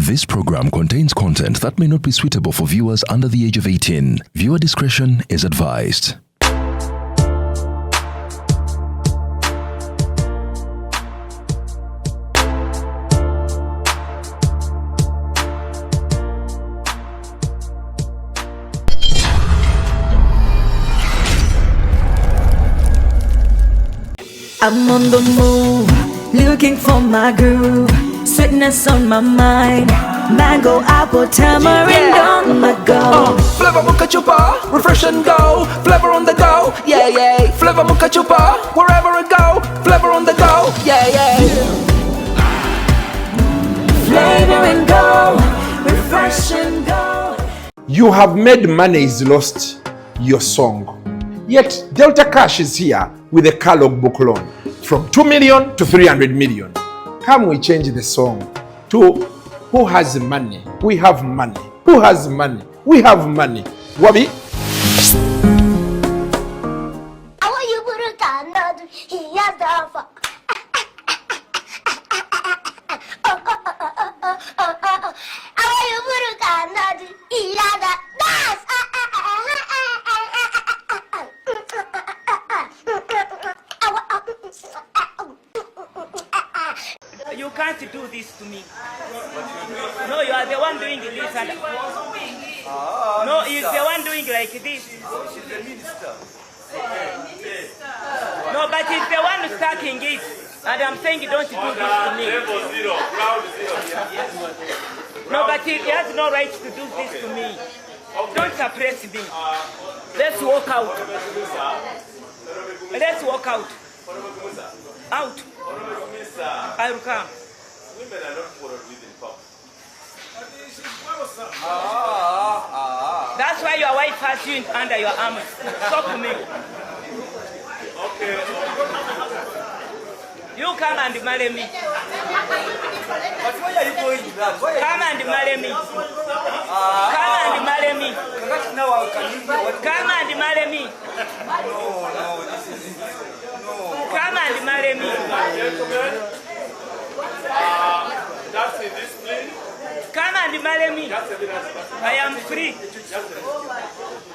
This program contains content that may not be suitable for viewers under the age of 18. Viewer discretion is advised. I'm on the move, looking for my groove. Sweetness on my mind. Mango, apple, tamarind on the go. Flavor Muka Chupa, refresh and go. Flavor on the go, yeah, yeah. Flavor Muka Chupa, wherever I go. Flavor on the go, yeah, yeah. Flavor and go, refresh and go. You have made money is lost your song. Yet Delta Cash is here with a car logbook loan from 2 million to 300 million. Come we change the song to who has money? We have money. Who has money? We have money. Wabi? You can't do this to me. No, you are the one doing this. And no, he's the one doing like this. No, but he's the one starting it. And I'm saying don't do this to me. No, but he has no right to do this to me. Don't suppress me. Let's walk out. Let's walk out. Out. I will come. Women are not quarreled with in public. That's why your wife has you under your arm. Stop me. Okay. You come and marry me. But why are you going to that? Why are you Come and marry me. Come and marry me. Kakati now I can you hear what Come and marry me. No, no, this is no. Come and marry me. Gentlemen, that's in discipline. Come and marry me. Just a minute. I am free. Just a minute.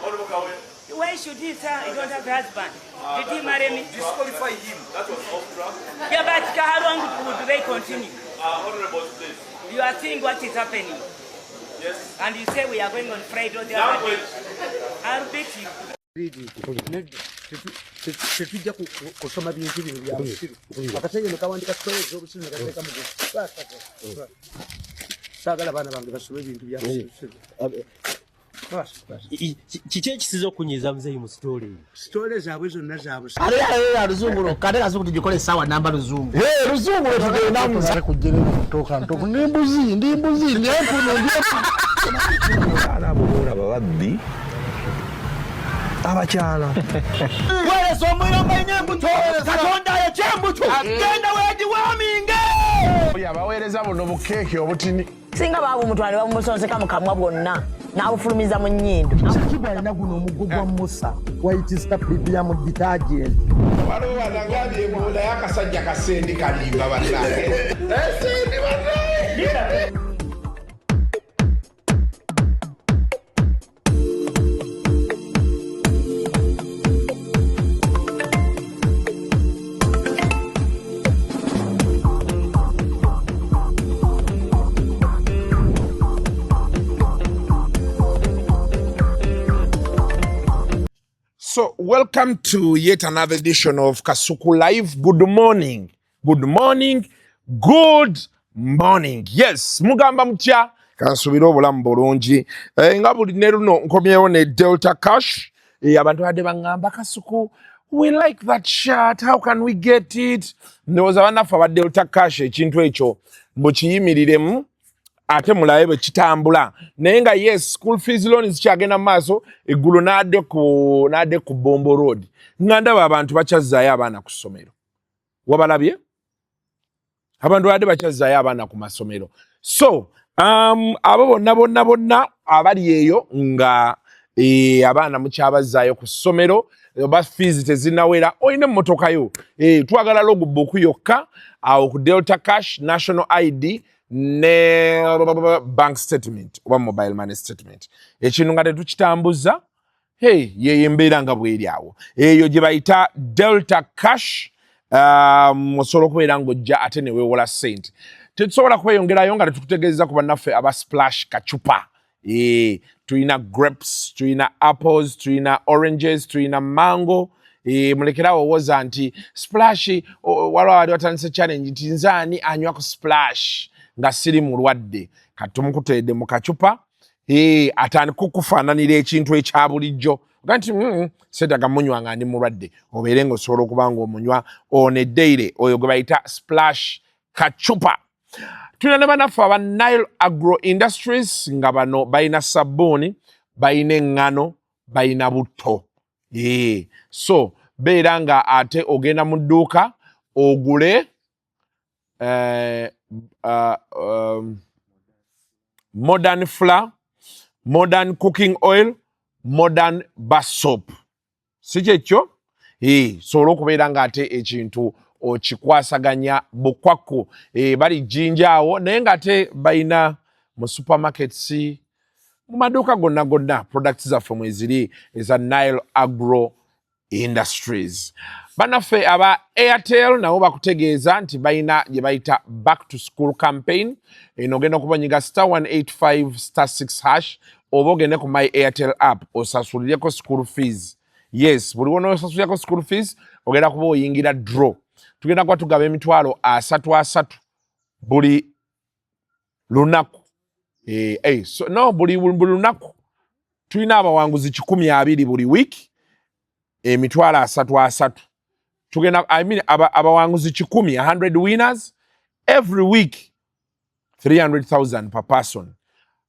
Honorable Kawe, Why should he, sir? He don't have a husband. Did he marry me? Disqualify him. that was off track. Yeah, but how long would they continue? Honorable, please. You are seeing what is happening. Yes. And you say we are going on Friday or the other day. Language. I'll beat you. Tetujja kusoma bintu bino bya busiru. Akasajja ne kawandika sitole ez'obusiru ne kateeka mu saagala baana bange basome ebintu bya busiru. Kiki ekisiza okunyiiza muzeeyi mu sitoole eyo? Sitole zaabwe zonna za busiru. Ate luzungu lwokka, ate kazungu tugikole essaawa namba luzungu. Luzungu lwetugendamu kujjerera ntoka ndi mbuzi ndi mbuzi ndi empunu ndi Abakyala abo boolaba babbi abakyala Weereza omuliro alina embuto. Katonda ayokya embuto. Genda weegiwaaminge. Abaweereza buno bukeeke obutini. Singa baabumutwala ne babumusonseka mu kamwa bwonna n'abufulumiza mu nnyindo. Kibu alina guno omuggo gwa Musa White Star Premium Detergent. Waliwo banagambye mbu naye akasajja kasendi kalimba bannange. Sendi bannange. So, welcome to yet another edition of Kasuku Live. Good morning. Good morning. Good morning. Yes, mugamba mutya kansubire obulamu bulungi. Nga buli ne luno nkomyewo ne Delta Cash. Abantu badde baŋŋamba Kasuku, we like that shirt. How can we get it? Ndowooza bannaffe aba Delta Cash ekintu ekyo mukiyimiriremu ate mulabe bwe kitambula. Naye nga yes, school fees loan zikyagenda mu maaso. Eggulo n'adde ku Bombo Road nga ndaba abantu bakyazzaayo abaana ku ssomero. Wabalabye abantu badde bakyazzaayo abaana ku masomero. So abo bonna bonna bonna abali eyo nga abaana mukyabazzaayo ku ssomero oba fees tezinnawera, olina emmotoka yo, twagala logbook yokka awo ku Delta Cash, National ID Ne bank statement oba mobile money statement, ekintu nga tetukitambuza. Hey, yeyo embeera nga bweri awo, eyo gye bayita Delta Cash. Osobola okubeera ng'ojja ate neweewola ssente. Tetusobola kweyongerayo nga tetukutegeeza ku bannaffe aba Splash Kacupa. Tulina grapes, tulina apples, tulina oranges, tulina mango. Mulekerawo owoza nti Splash, waliwo wali watandise challenge nti nzaani anywa ku Splash nga siri mulwadde. Kati tumukuteedde mu kacupa, atandika okufaananira ekintu ekya bulijjo oga nti seetaga munywa nga ndi mulwadde, obeere ng'osobola okuba nga omunywa onedeire. Oyo gwe bayita Splash Kacupa. Tulina ne bannaffe aba Nile Agro Industries, nga bano balina sabbuuni, balina eŋŋano, balina butto. So beera nga ate ogenda mu dduuka ogule modern flour, modern cooking oil, modern bar soap, si kyekyo? Sobola okubeera ng'ate ekintu okikwasaganya bukwakku. Bali jjinja awo, naye ng'ate balina mu supermarkets, mu maduuka gonna gonna, products zaffe mweziri eza Nile Agro Industries. Bannaffe aba Airtel nabo bakutegeeza nti balina gye bayita back to school campaign. Eno ogenda okubanyiga star 185 star 6 hash oba ogende ku My Airtel app osasulireko school fees. Yes, buli wona osasulirako school fees ogenda kuba oyingira draw. Tugenda kuba tugaba 300,000 asatu buli lunaku. So, no, buli lunaku tulina abawanguzi 120 buli wiiki, 30,000 asatu. Tugenda, I mean, abawanguzi 100, 100 winners every week, 300,000 per person.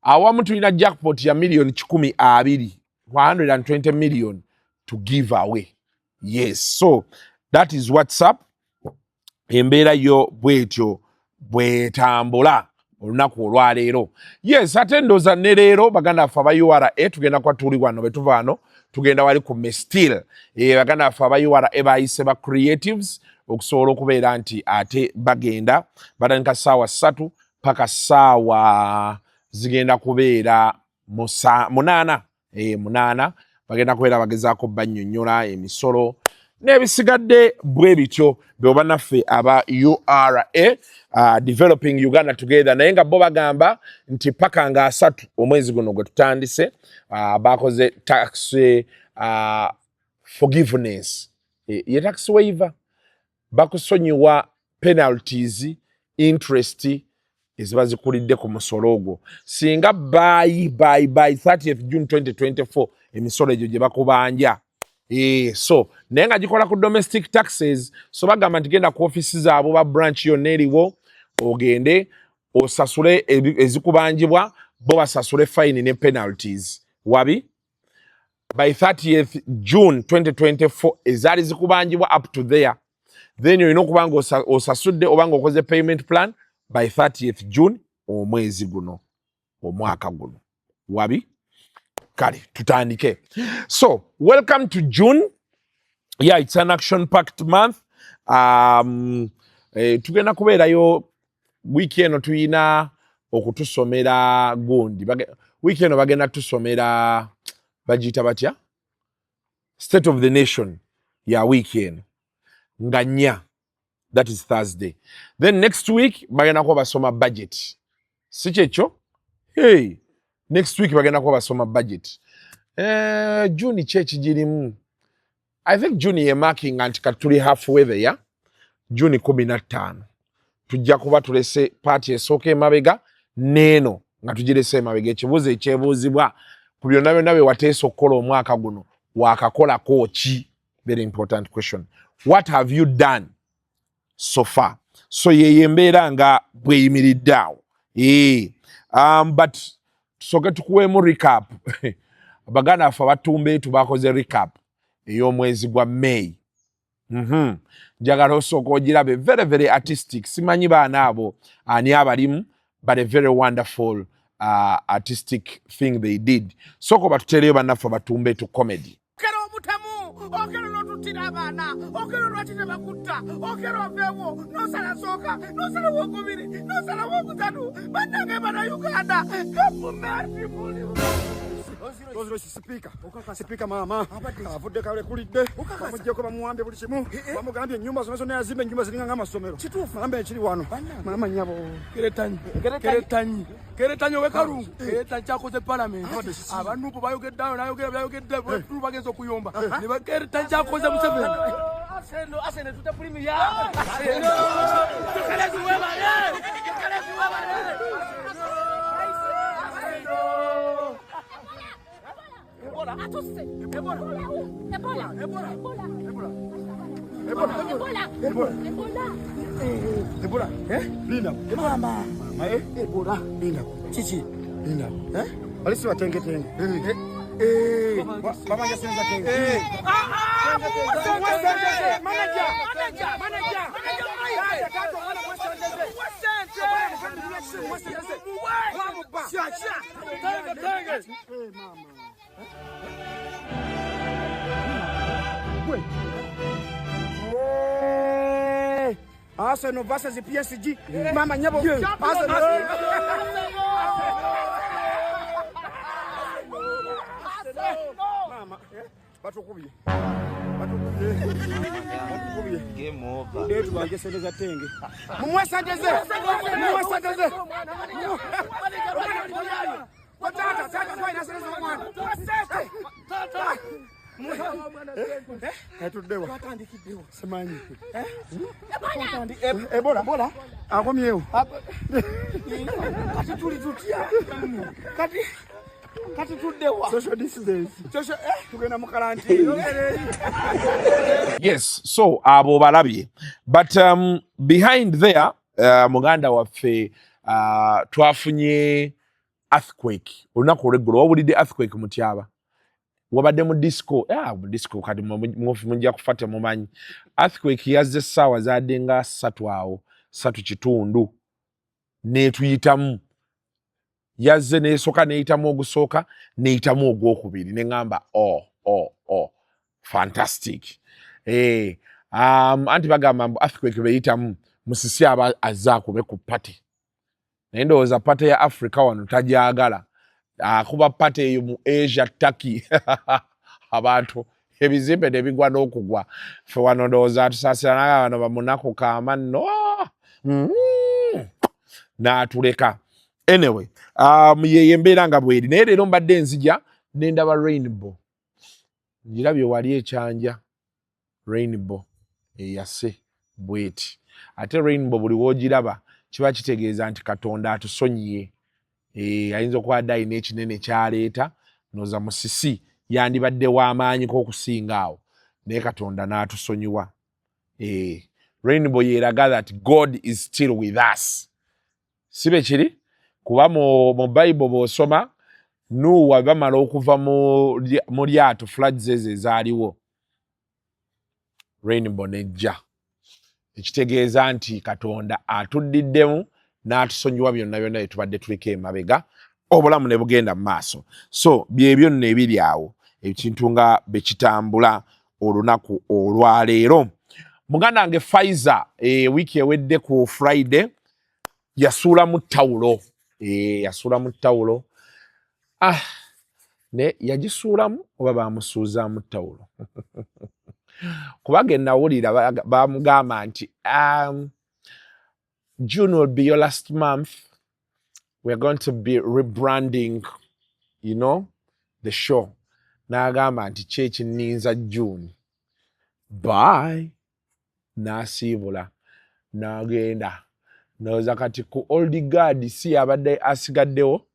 Awamu tulina jackpot ya miliyoni 120, 120 million to give away. Yes, so that is what's up. Embeera yo bwetyo bwetambula olunaku olwaleero. Yes, ate ndooza ne leero baganda baffe aba URA tugenda kuba tuli wano. Bwe tuva wano tugenda wali ku Mestil. Baganda baffe aba URA bayise ba creatives okusobola okubeera nti ate bagenda batandika ssaawa 3 paka ssaawa zigenda kubeera 8. 8 bagenda kubeera bagezaako bannyonnyola emisolo n'ebisigadde bwe bityo. Be bannaffe aba URA, Developing Uganda Together, naye nga bo bagamba nti paka nga 30 omwezi guno gwe tutandise, bakoze tax forgiveness, ye tax waiver, bakusonyiwa penalties, interest eziba zikulidde ku musolo ogwo singa by 30th June 2024 emisolo egyo gye bakubanja. So naye nga gikola ku domestic taxes. So bagamba nti genda ku ofisi zaabwe ba branch yonna eriwo, ogende osasule ezikubanjibwa, bo basasule fine ne penalties wabi by 30th June 2024 ezaali zikubanjibwa up to there. Then olina okuba nga osasudde oba nga okoze payment plan by 30th June omwezi guno, omwaka guno wabi. Kale tutandike. So welcome to June. Yeah, it's an action packed month. Tugenda kubeerayo wiiki eno, tuyina okutusomera gundi. Wiiki eno bagenda tusomera, bagiyita batya, State of the Nation ya wiiki eno nga 4, that is Thursday. Then next week bagenda kuba basoma budget, si kyekyo? Hey, next week bagenda kuba basoma budget. June ki ekigirimu? I think June ye marking nti kati tuli halfway there. June 15 tujja kuba tulese part esooka emabega, neeno nga tugirese emabega. Ekibuuzo ekyebuuzibwa ku byonna byonna bye wateesa okukola omwaka guno, wakakolako ki? Very important question. What have you done so far? So yeyo embeera nga bweyimiridde awo. But tusooke tukuweemu recap. Baganda baffe abatumbeetu bakoze recap ey'omwezi gwa May. Njagala osooka ogirabe, very very artistic. Simanyi baana abo ani abalimu, but a very wonderful artistic thing they did. Sooka batuteereyo bannaffe abatumbeetu comedy. Okera omutemu, okera. Otuttira abaana. Okello lwaki tebakutta? Okello aveewo, n'osala sooka, n'osala wokubiri, n'osala wokusatu. Bannange Bannayuganda, gavumenti muli Sipiika, sipiika, maama avudde kale kulidde, bamugyeko, bamuwambye buli kimu, bamugambye ennyumba zonna zonna yazimba, ennyumba ziringa ng'amasomero. Maama, ekiri wano, maama, nyabo. Keretanyi, keretanyi, keretanyi owekalungu, keretanyi kyakoze palamenti. Abanupu bayogeddeayo, nayogera byayogedde, bagenza okuyomba. Keretanyi kyakoze Museveni. Arsenal tuta Premier. Arsenal. Tukalezi webale. Tukalezi webale. Ebola. Ebola. Ebola. Ebola. Ebola. Ebola. Ebola. Ebola. Ebola. Ebola. Eh? Linda. Mama. Mama, eh? Ebola. Linda. Chichi. Linda. Eh? Alisi watenge tenge. Eh. Eh. Bamanya senza tenge. Eh. Ah ah. Manager. Manager. Manager. Manager. Tenge, tenge. Eh, mama. Hey! Arsenal versus PSG. Mama nyabo. Arsenal. Mama, batukubye. Batukubye. Batukubye. Game over. Ndetu bange sente za tenge. Mumuwe sente ze. Mumuwe sente ze. Tata, tata, kwa ina sente za mwana. Tata. Katuddewa. Simanyi. Ebola. Ebola. Akomyewo. Kati tuli tutya? Kati kati tuddewa? Social distance. Social, eh? Tugenda mu karantini. Yes, so abo balabye, but behind there, muganda waffe, twafunye earthquake olunaku olweggulo. Wawulidde earthquake mutyaba, wabadde mu disco, ah, mu disco. Kati mujja kufa temumanyi. Earthquake yazze essaawa zaadde nga 3 awo, 3:15, n'etuyitamu. Yazze n'esooka n'eyitamu ogusooka, n'eyitamu ogwokubiri, ne ŋŋamba, Oh, fantastic." Anti bagamba mbu earthquake beyitamu, musisi aba azze akube ku party, naye ndowooza party ya Africa wano tajagala, akuba party eyo mu Asia, Turkey, abantu ebizimbe ne bigwa n'okugwa. Ffe wano ndowooza atusaasira naga bano bamunaku kaama nno, n'atuleka. Anyway, yeyo embeera nga bweri. Naye leero mbadde nzija nendaba rainbow, ngirabye wali ekyanja, rainbow eyase bweti. Ate rainbow buli woogiraba kiba kitegeeza nti Katonda atusonyiye. Ayinza okuba adde alina ekinene kyaleeta noza musisi yandibadde w'amaanyiko okusinga awo, naye Katonda n'atusonyiwa. Rainbow yeraga that God is still with us, si bwe kiri? Kuba mu Bible bw'osoma Nuuwa, bamala okuva mu lyato, floods ezo ezaaliwo, rainbow nejja, ekitegeeza nti Katonda atuddiddemu n'atusonyiwa byonna byonna bye tubadde tuliko emabega, obulamu ne bugenda mu maaso. So byebyo nno ebiri awo, ekintu nga bwe kitambula olunaku olwaleero. Muganda wange Pfizer, wiiki ewedde ku Friday yasuulamu tawulo, yasuulamu tawulo. Ah, ne yagisuulamu oba bamusuuzaamu tawulo? Kubanga enawulira bamugamba nti, "June will be your last month. We are going to be rebranding the show." N'agamba nti, "Ki ekinninza June? Bye." N'asiibula n'agenda. Ndowooza kati ku old guard si yabadde asigaddewo,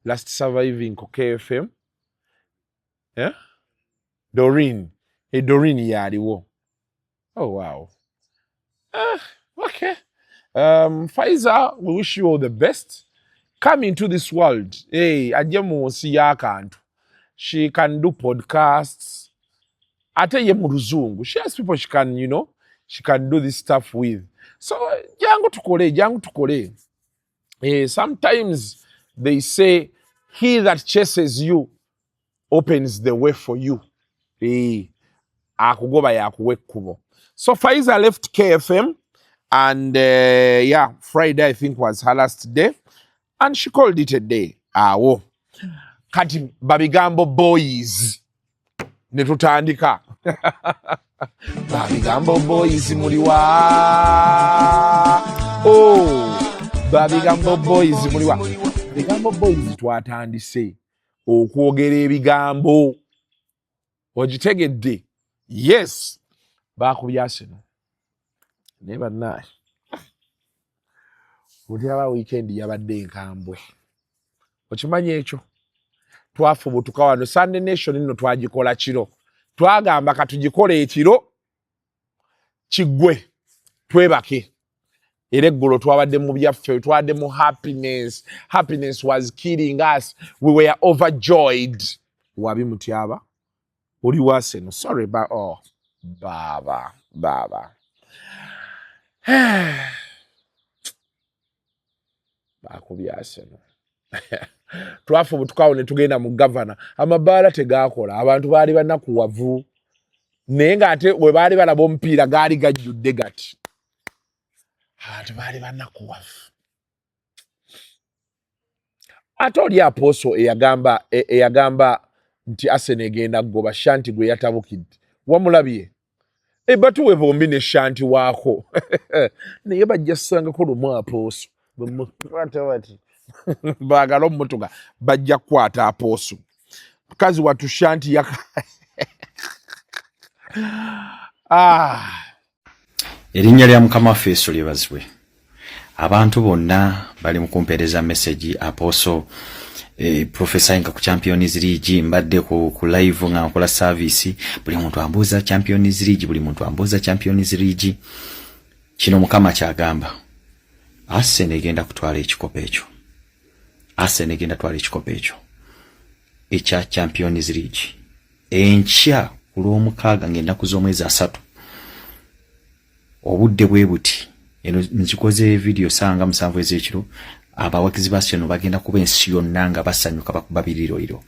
last surviving ku KFM, eh? Doreen, Doreen yaliwo. Oh wow. Ah, okay. Pfizer, we wish you all the best. Come into this world. Hey, ajje mu nsi y'akantu. She can do podcasts. Ate ye mu luzungu. She has people she can do this stuff with. So jangu tukole, jangu tukole. Sometimes they say he that chases you opens the way for you. Akugoba yakuwa ekkubo. So Faiza left KFM and yeah, Friday I think was her last day and she called it a day. Awo kati babigambo boys ne tutandika. Babigambo boys muliwa, oh, babigambo boys muliwa. Bigambo boys twatandise okwogera ebigambo, ogitegedde? Yes, bakubye Arsenal, naye bannaye butyaba weekend yabadde enkambwe. Okimanyi ekyo twafubutuka wano Sunday Nation nno twagikola kiro, twagamba katugikola ekiro kiggwe twebake. Era eggulo twabadde mu byaffe, twabadde mu happiness. Happiness was killing us, we were overjoyed. Wabi mutyaba oli wa Arsenal, sorry ba, oh, baba baba bakubye Arsenal. Twafubutukawo ne tugenda mu Gavana, amabaala tegakola, abantu baali banakuwavu, naye ng'ate we baali balaba omupiira gaali gajjudde gati, abantu baali banakuwavu. Ate oli apostle eyagamba nti Arsenal egenda kugoba Shanti gwe yatabukidde, wamulabye? E, batuwe bombi ne Shanti waako, naye bajja ssangako lumu apostle bwemukwata bati baagala omutuga, bajja kukwata apostle. Mukazi wattu Shanti yaka ah. Erinnya lya Mukama waffe Yesu lyebazibwe. Abantu bonna bali mu kumpeereza message, apostle professor nga ku Champions League. Mbadde ku live nga nkola service, buli muntu ambuuza Champions League, buli muntu ambuuza Champions League. Kino Mukama kyagamba: Arsenal egenda kutwala ekikopo ekyo. Arsenal egenda twala ekikopo ekyo ekya Champions League enkya ku Lwomukaaga ng'ennaku z'omwezi 30, obudde bwe buti. Eno nzikoze video sanga 7 ez'ekiro. Abawagizi ba Arsenal bagenda kuba ensi yonna nga basanyuka, bakuba biriroiro.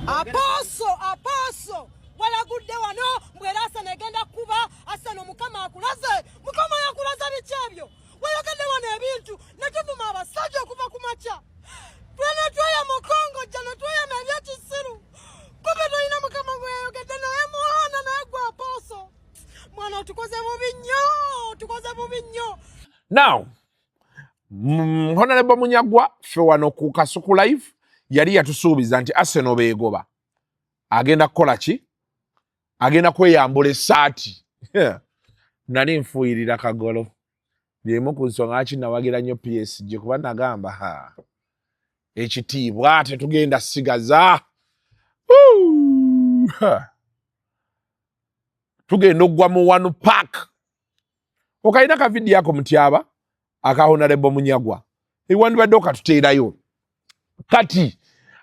Apostle, apostle, walagudde wano mbwera Arsenal egenda kuba. Arsenal, Mukama akulaze, Mukama yakulaze biki ebyo? Wayogedde wano ebintu netuvuma abasajja okuva ku makya, twena tweyama okongojja netweyama ebyekisiru, kumbe tolina Mukama gwe yayogedde naye mwana. Naye gwe apostle, mwana, otukoze bubi nnyo, otukoze bubi nnyo. Now Honorable Munyagwa, ffe wano ku Kasuku Live yali yatusuubiza nti Arsenal beegoba agenda kukola ki? Agenda kweyambula essaati. Nali nfuuyirira kagolo byemu ku nsonga lwaki nawagira nnyo PSG, kuba nagamba ha ekitiibwa tetugenda sigaza. Woo! Ha. Tugenda okugwa mu one pack. Okalina ka video ako mutyaba aka Honorable Munyagwa, ewandibadde okatuteerayo kati.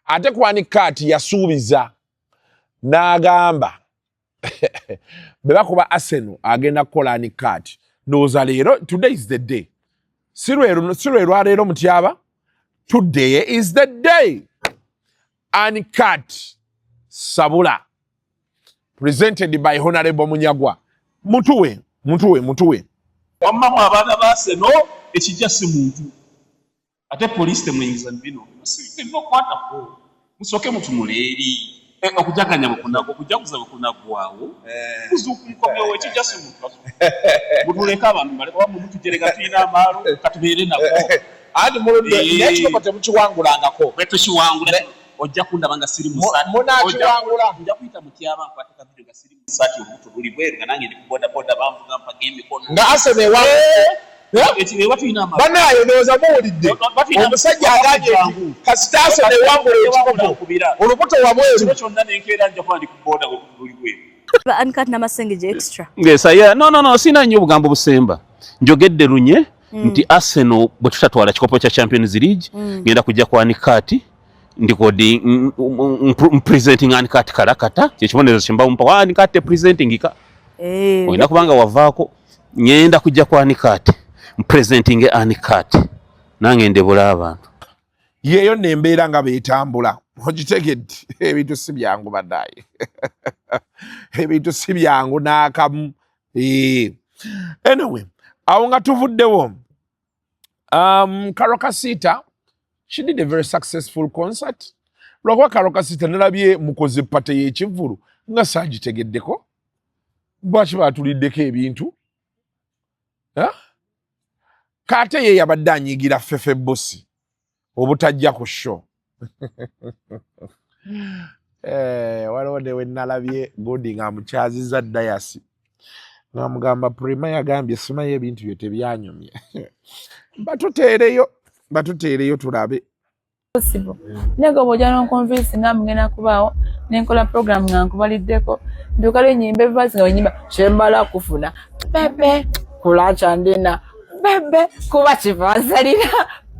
Ate kwani kati yasuubiza n'agamba bwe bakuba Arsenal agenda kukola uncut. Ndowooza leero, today is the day, si lwe lwaleero mutyaba, today is the day. Uncut sabula presented by Honorable Munyagwa. Mutuwe, mutuwe, mutuwe. Wammamu abaana ba Arsenal, ekijja si muntu, ate poliisi temuyingiza mu bino tebibakwatako. Musooke mutunule eri. Okujaganya bwe okujaguza bwe kunaggwawo, muzuuku mukomyewo. Ekijja si muntu, mutuleke abantu baleke wamu, mutujerega, tulina amaalo, katubeere nako. Anti muludde n'ekikopo temukiwangulangako. Bwe tukiwangula ojja kundaba nga siri musaati. Munakiwangula. Nja kuyita mutyaba nkwate ka video nga siri musaati, olubuto luli bweru, nga nange ndi ku bodaboda, banvuga mpaga emikono. Nga Arsenal Ewa tulina amaalo. Banaye ndowooza muwulidde omusajja agambye nti kasita Arsenal ewangula ekikopo, olubuto wabweru. Kiro kyonna nenkeera nja kuba ndi ku boda, olubuto luli bweru. Uncut n'amasengejja extra. Yes, yeah. No, no, no, sina nnyo obugambo busemba. Njogedde lunye nti Arsenal bwe tutatwala kikopo kya Champions League, ngenda kujja kwa uncut ndikodi presenting uncut kalakata, kyekibonerezo kyemba mpa uncut presenting ka olina kubanga wavaako. Ngenda kujja kwa uncut presenting uncut, nange ndebula abantu. Yeeyo nembeera nga beetambula, ogitegedde? Ebintu si byangu baddaye. Ebintu si byangu n'akamu. Anyway, awo nga tuvuddewo, Karole Kasita, she did a very successful concert. Lwakuba Karole Kasita nalabye mukoze party y'ekivvulu nga saagitegeddeko. Lwaki baatuliddeko ebintu? Kaate ye yabadde anyigira Fefe Busi obutajja ku show. Waliwo ne wenalabye godi ng'amukyaziza dayasi ng'amugamba Prima yagambye simanyi ebintu bye tebyanyumye. Batuteereyo, batuteereyo tulabe. Possible. Naye nga bw'ojja n'onconvince nga mugenda kubaawo nenkola program nga nkubaliddeko, ntuukalo enyimba evaasi nga wenyimba kyembala kufuna bebe kulanca ndina bebe kuba kivansalira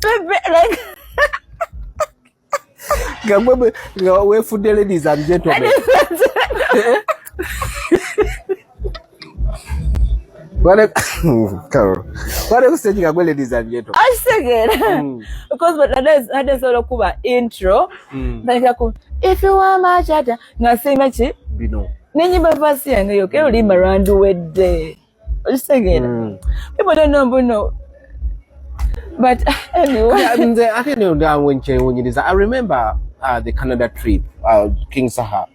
bebe like Nga mwe nga weefudde ladies and gentlemen. Wale Carol. Wale ku stage nga gwe ladies and gentlemen. Akitegeera, because nadde nsobola okuba intro, ntandika ku "If you want my chata" nga siima ki Bino. Nenyimba verse yange yokka era oluyimba lwanduwedde. Okitegeera, people don't know mbuno, but anyway. Nze ate ndawe nkyewunyiriza. I remember the Canada trip, King Saha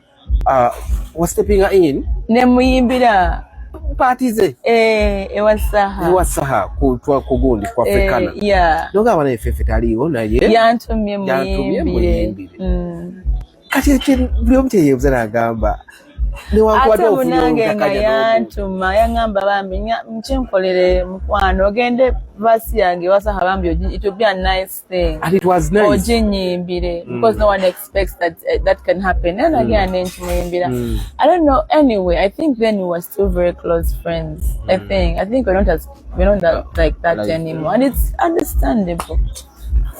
was stepping in. Nemuyimbira. Party ze. Eh, ewa Saha. Ewa Saha ku gundi ku Africana. Eh, yeah. Nogamba naye Fefe taliiwo naye yantumye. Yantumye. Muyimbire. Muyimbire. Kati ekyo buli omu kyeyeebuza n'agamba newankubadde Ate ofunye munange nga olutakanya. Yantuma, yaŋŋamba bambi nkinkolere mukwano ogende verse yange ewa Saha bambi it will be a nice thing. And it was nice. Oginyimbire because no one expects that that can happen, and again nenkimuyimbira. I don't know. Anyway, I think then we were still very close friends. I think we're not that, like that Like, anymore, and it's understandable.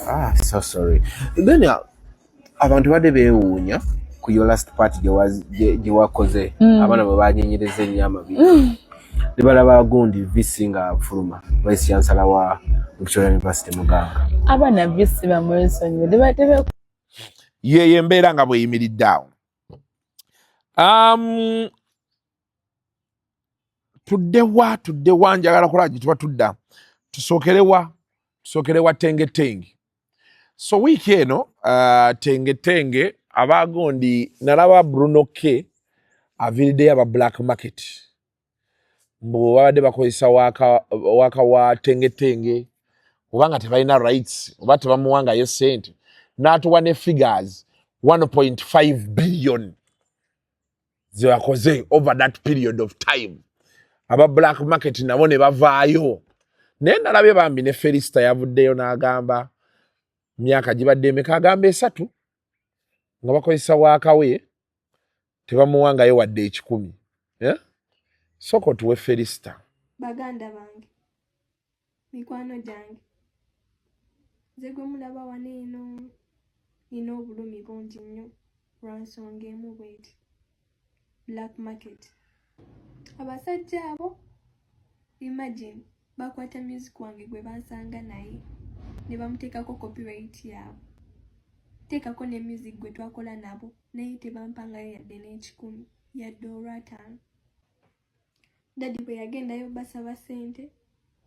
Ah, so sorry. Then abantu badde beewuunya ku your last party gye wakoze. Abaana bwe banyenyereza ennyo amabi ne balaba gundi VC nga fuluma, vice chancellor wa Victoria University Muganga. Abaana VC bamwesonyiwe, tebe. Yeyo embeera nga bweyimiridde awo. Tuddewa, tuddewa? Njagala kulaba gye tuba tudda. Tusookerewa? Tusookerewa Tengetenge. So wiiki eno Tengetenge abagondi nalaba Bruno K aviiriddeyo aba Black Market mbu babadde bakozesa waka, waka wa Tengetenge oba nga tebalina rights oba tebamuwangayo sente, n'atuwa ne figures, 1.5 billion zebakoze over that period of time. Aba Black Market nabo ne bavaayo, naye nalabye bambi ne Felista yavuddeyo n'agamba myaka gibadde emeka, agamba 3 nga bakozesa waakawe tebamuwangayo wadde 100, eh? Sooka otuwe Felista. Baganda bange, mikwano gyange, nze gwe mulaba wano eno nina obulumi bungi nnyo lwa nsonga emu bweti: Black Market. Abasajja abo, imagine, bakwata music wange gwe bansanga naye ne bamuteekako copyright yaabwe, teekako ne music gwe twakola nabo, naye tebampangayo yadde n'ekikumi yadde olwataano. Daddy bwe yagendayo basaba ssente,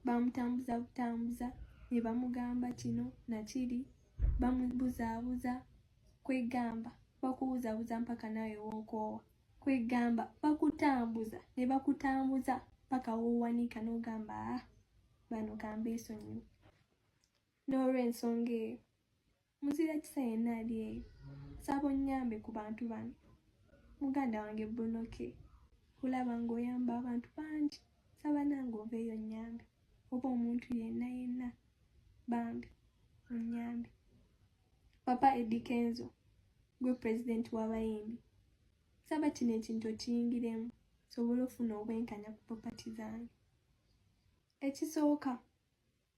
bamutambuza butambuza ne bamugamba kino nakiri, bamubuzaabuza. Kwegamba bakubuzabuza mpaka naawe wookoowa. Kwegamba bakutambuza ne bakutambuza paka woowanika n'ogamba, "Ah, bano kambeesonyiwe." N'olw'ensonga eyo, muzira kisa yenna ali eyo, nsaba onnyambe ku bantu bano. Muganda wange Bruno K, kulaba ng'oyamba abantu bangi, nsaba nange oveeyo onnyambe, oba omuntu yenna yenna bambi onnyambe. Papa Eddy Kenzo, gwe pulezidenti w'abayimbi, nsaba kino ekintu okiyingiremu sobole ofuna obwenkanya ku property zange. Ekisooka,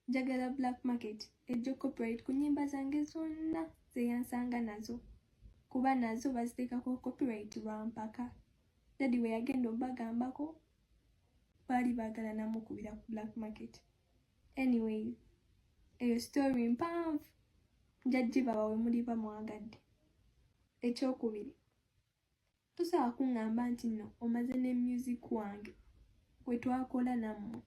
njagala Black Market ejja copyright ku nnyimba zange zonna zeyansanga nazo, kuba nazo baziteekako copyright lwa mpaka. Daddy bwe yagenda obbagambako, baali baagala namukubira ku Black Market. Anyway, eyo story mpanvu, nja gibawa we muliba mwagadde. Ekyokubiri, Tosobola kuŋŋamba nti nno omaze ne music wange gwe twakola nammwe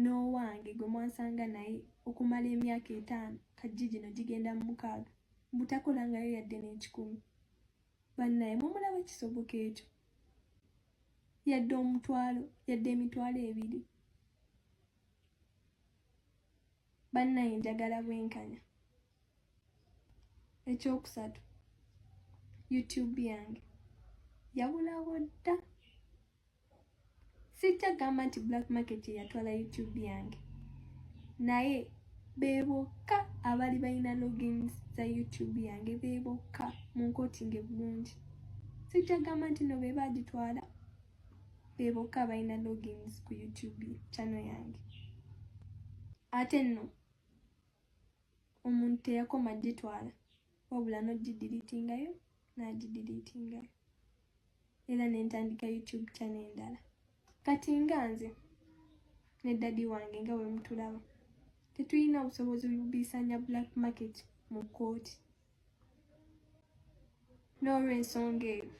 n'owange gwe mwansanga naye okumala emyaka etaano kajji gino gigenda mu mukaaga mbu takolangayo yadde n'ekikumi. Bannaye mumulaba kisoboka ekyo? Yadde omutwalo, yadde emitwalo ebiri. Bannaye njagala bwenkanya. Ekyokusatu, YouTube yange yabulawo dda. Sijja gamba nti Black Market yeyatwala YouTube yange, naye be bokka abali balina logins za YouTube yange, be bokka mu nkotinge bulungi. Sijja gamba nti no be bagitwala, be bokka abalina logins ku YouTube channel yange. Ate nno omuntu teyakoma gitwala, wabula n'ogidiritingayo n'agidiritingayo, era nentandika YouTube channel endala. Kati nga nze ne daddy wange nga bwe mutulaba, tetulina busobozi bubiisanya Black Market mu kkooti. N'olw'ensonga eyo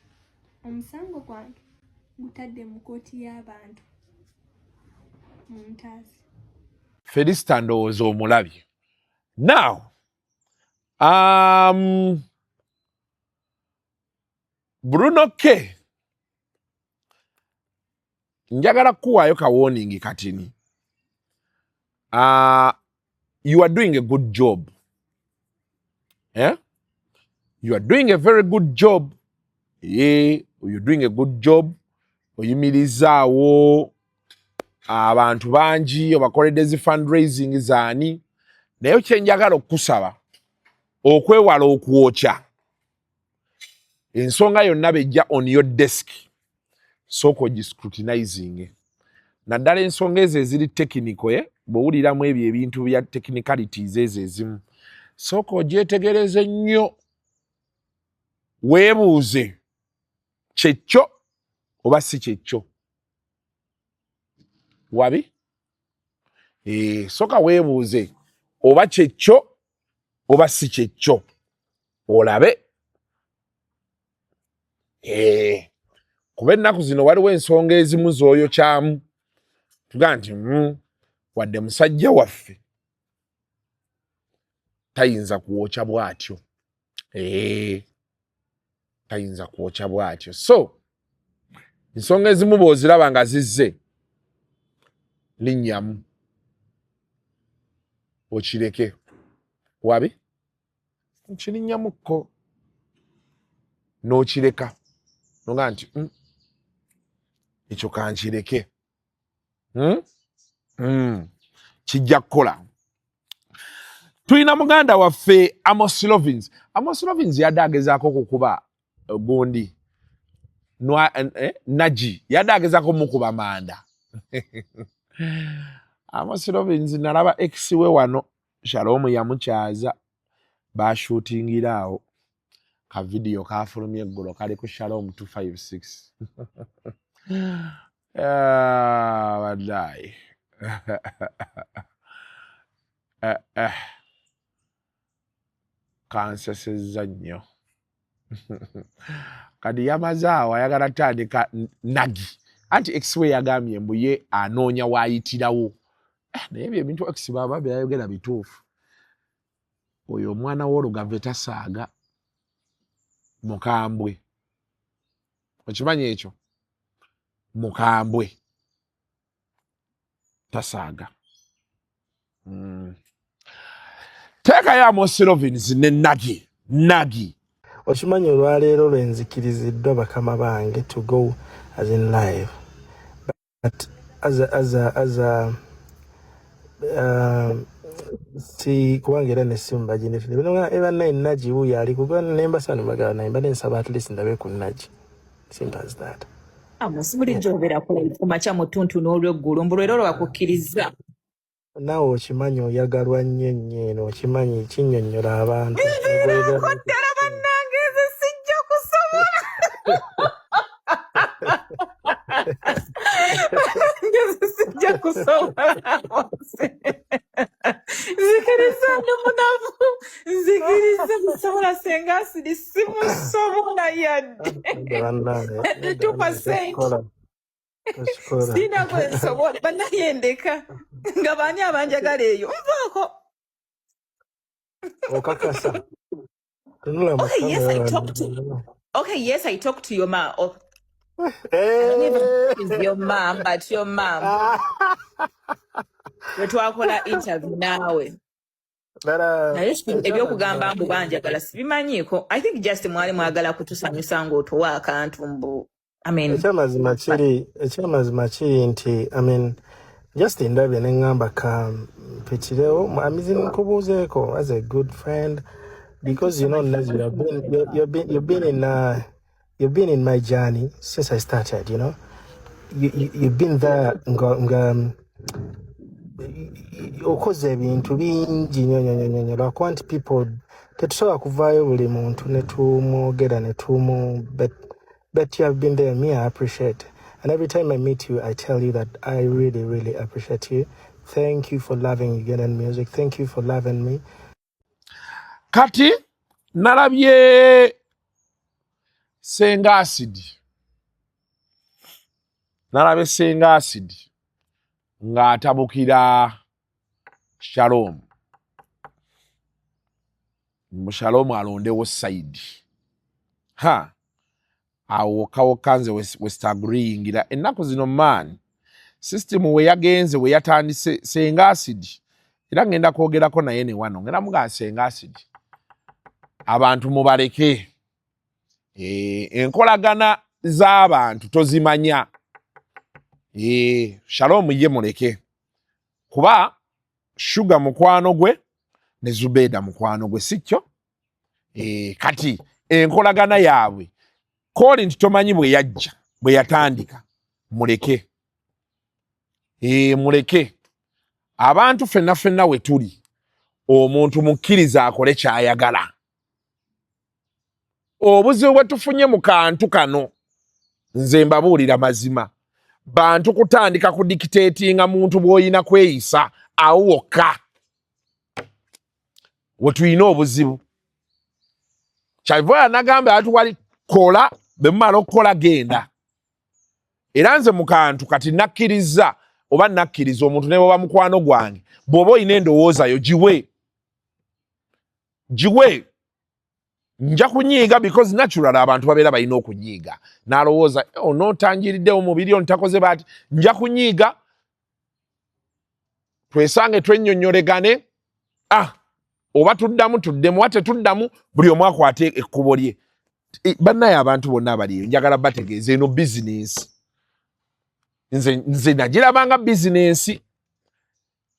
omusango gwange ngutadde mu kkooti y'abantu mu ntaasi. Felista ndowooza omulabye. Now Bruno K, njagala kukuwaayo ka warning katini. You are doing a good job, eh? You are doing a very good job. Yeah, you're doing a good job. Oyimirizaawo abantu bangi, obakoledde zi fundraising zaani, naye kyenjagala okukusaba okwewala okwokya ensonga yonna bejja on your desk, sooka ogiscrutinizing, naddala ensonga ezo eziri technical. Ye bw'owuliramu ebyo ebintu bya technicalities ezo ezimu, sooka ogyetegereze nnyo, weebuuze kyekyo oba si kyekyo. Wabi sooka weebuuze oba kyekyo oba si kyekyo, olabe. Kuba ennaku zino waliwo ensonga ezimu z'oyokyamu tugaa nti wadde musajja waffe tayinza kwokya bw'atyo, tayinza kwokya bw'atyo. So ensonga ezimu bw'oziraba nga zizze, linnyamu okireke, wabi nkirinnyamuko n'okireka noga nti ekyo kankireke, Kijja kukola. Tulina muganda waffe Amos Lovins. Amos Lovins yadde agezaako okukuba gundi Nagi, yadde agezaako mukuba manda. Amos Lovins nalaba ex we wano Shalom yamukyaza, bashutingira awo ka video kafulumye eggulo, kali ku Shalom 256. Ah, wallahi. Kansesezza nnyo. Kati yamaze awo ayagala tandika Nagi, anti ex we yagambye mbu ye anoonya waayitirawo. Naye ebyo ebintu ex baba byayogera bituufu. Oyo omwana w'olugave tasaaga, mukambwe, okimanyi ekyo, mukambwe tasaaga. Teekayo Amos Lovins ne Nagi Nagi. Okimanyi olwaleero lwe nzikiriziddwa bakama bange to go as in live, but as a si kubanga era nessimu baginetule bannaye. Nagi wuuyo ali kuba nembasa nemagala naye mbadde nsaba at least ndabe ku Nagi, simple as that. Amos, bulijjo obeera ku makya mu ttuntu n'olweggulo, mbu lwero lwakukkiriza. Naawe okimanyi oyagalwa nnyo nnyo eno, okimanyi kinnyonnyola abantu. Biviirako ddala bannange, nze sijja kusobola, nze sijja kusobola. Nzikiriza, ndi munafu, nzikiriza. Simusobola senga asidi simusobola yadde. Nedda bannange, Yadde nedda bannange, 2%. tokikola, tokikola. Sirina gwe nsobola bannaye ndeka nga baani abanjagala eyo nvaako. Okakasa tunula mu Okay, yes, kamera I wano. talk to okay, yes, I talk to your mom. Oh, I don't even know if it's your mom, but your mom. Bwe twakola interview naawe. Ddala Naye ebyokugamba ekyamazima mbu banjagala sibimanyiiko. I think just mwali mwagala kutusanyusa ng'otuwa akantu mbu I mean, Ekyamazima kiri nti, I mean, just ndabye ne ŋŋamba ka mpitirewo amizi nkubuuzeeko as a good friend thank you because so you know much for Nazi, you've been in my journey since I started, you know, you've been there nga okoze ebintu bingi nnyo nnyo nnyo nnyo, lwakuba nti people tetusobola kuvaayo buli muntu ne tumwogera ne tumu, but you have been there. Me, I appreciate, and every time I meet you I tell you that I really really appreciate you. Thank you for loving Ugandan music. Thank you for loving me. Kati nalabye Senga Acid, nalabye Senga Acid ng'atabukira Shalom mu Shalom alondewo side. Ha, awo wokka wokka nze westagreeingira ennaku zino, man, system we yagenze we yatandise. Senga Acid era ngenda kwogerako naye ne wano, ngenda mugaa Senga Acid abantu mubaleke. Enkolagana z'abantu tozimanya. Shalom ye muleke kuba Shuga mukwano gwe ne Zubeda mukwano gwe, si kyo? Kati enkolagana yaabwe kooli nti tomanyi bwe yajja bwe yatandika. Muleke, muleke abantu ffenna ffenna we tuli, omuntu mukkiriza akole kyayagala. Obuzibu bwe tufunye mu kantu kano, nze mbabuulira mazima, bantu kutandika kudictatinga muntu bw'olina kweyisa. Awo wokka we tulina obuzibu. Kyava nagamba atuwali kola, bwe mumala okukola genda. Era nze mu kantu kati nakkiriza oba nakkiriza omuntu ne bwoba mukwano gwange, bw'oba olina endowooza yo giwe, giwe. Nja kunyiiga because natural abantu babeera balina okunyiiga, n'alowooza onootangiriddewo mubiri ono takoze baati. Nja kunyiiga, twesange twennyonnyolegane. Ah, oba tuddamu tuddemu oba tetuddamu, buli omu akwate ekkubo lye. Bannaye abantu bonna abaliyo njagala bategeeza eno bizinensi. Nze nagirabanga bizinensi.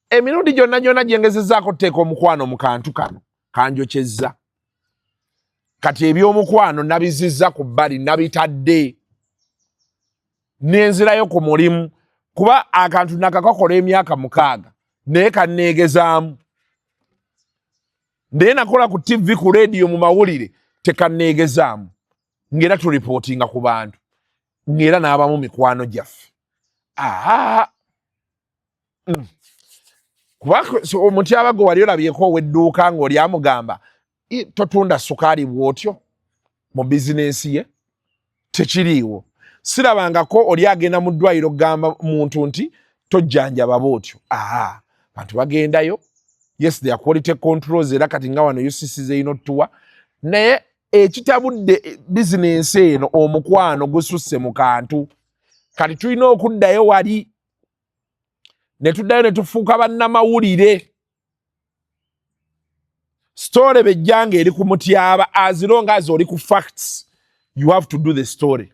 Emirundi gyonna gyonna gyengezezaako tuteeka omukwano mu kantu kano kanjokyezza. Kati ebyomukwano nabizizza ku bbali, nabitadde nenzirayo ku mulimu, kuba akantu nakakakola emyaka 6 naye kanneegezaamu. Naye nakola ku TV, ku radio, mu mawulire, tekanneegezaamu ng'era turipootinga ku bantu ng'era n'abamu mikwano gyaffe. Aa, Kuba omutyaba gwe wali olabyeko ow'edduuka ng'oli amugamba totunda sukaali bw'otyo mu bizinensi ye, tekiriiwo. Sirabangako oli agenda mu ddwaliro okugamba muntu nti tojjanjaba bw'otyo. Aa, bantu bagendayo, yes, their quality controls. Era kati nga wano UCC zerina otuwa, naye ekitabudde bizinensi eno omukwano gususse mu kantu. Kati tulina okuddayo wali ne tuddayo ne tufuuka bannamawulire. Story bejjanga eri ku mutyaba, as long as oli ku facts you have to do the story.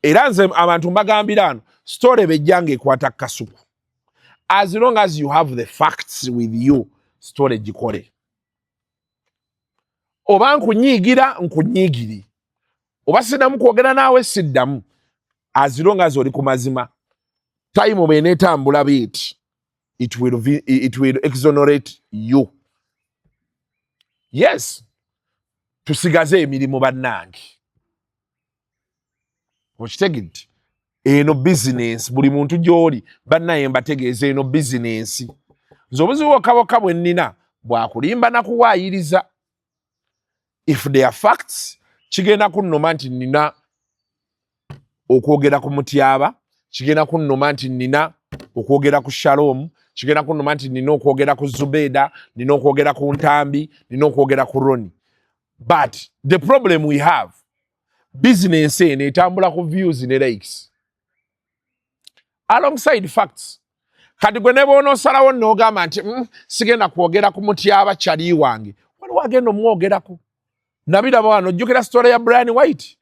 Era nze abantu mbagambira ano, story bejjanga ekwata Kasuku, as long as you have the facts with you, story gikole. Oba nkunyiigira nkunyiigiri, oba siddamu kwogera naawe siddamu, as long as oli ku mazima. Time bw'eneetambula biiti it will exonerate you. Yes, tusigaze emirimu bannange. Okitegedde? Eno bizinensi, buli muntu gy'oli bannaye mbategeeza eno bizinensi. Nze obuzibu bwokka bwokka bwe nnina Bwakulimba nakuwaayiriza. If there are facts, kigenda kunnuma nti nina okwogera ku Mutyaba, kigenda kunnuma nti nina okwogera ku Shalom, kigenda kunnuma nti nina okwogera ku Zubeda, nina okwogera ku Ntambi, nina okwogera ku Roni. But the problem we have, business eno etambula ku views ne likes alongside facts. Kati gwe ne bw'onoosalawo n'ogamba nti sigenda kwogera ku Mutyaba kyali wange, waliwo agenda omwogerako. Nabiraba wano, ojjukira story ya Brian White?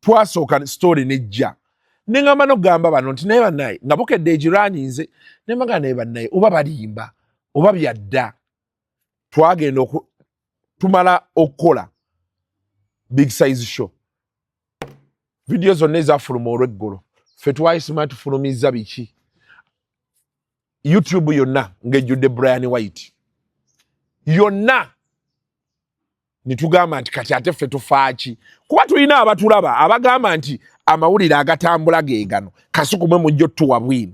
Twasooka story nejja, neŋŋamba n'okugamba bano nti naye bannaye nga bukedde egirwaninze, nembaga naye bannaye oba balimba oba byadda. Twagenda tumala okukola Big Size Show, vidiyo zonna ezafuluma olweggulo, ffe twayisima tufulumizza biki, YouTube yonna ng'ejjudde Brian White yonna. Nitugamba nti kati ate ffe tufaaki? Kuba tulina abatulaba abagamba nti amawulire agatambula ge gano. Kasuku, mwe mujja otuwa bwino,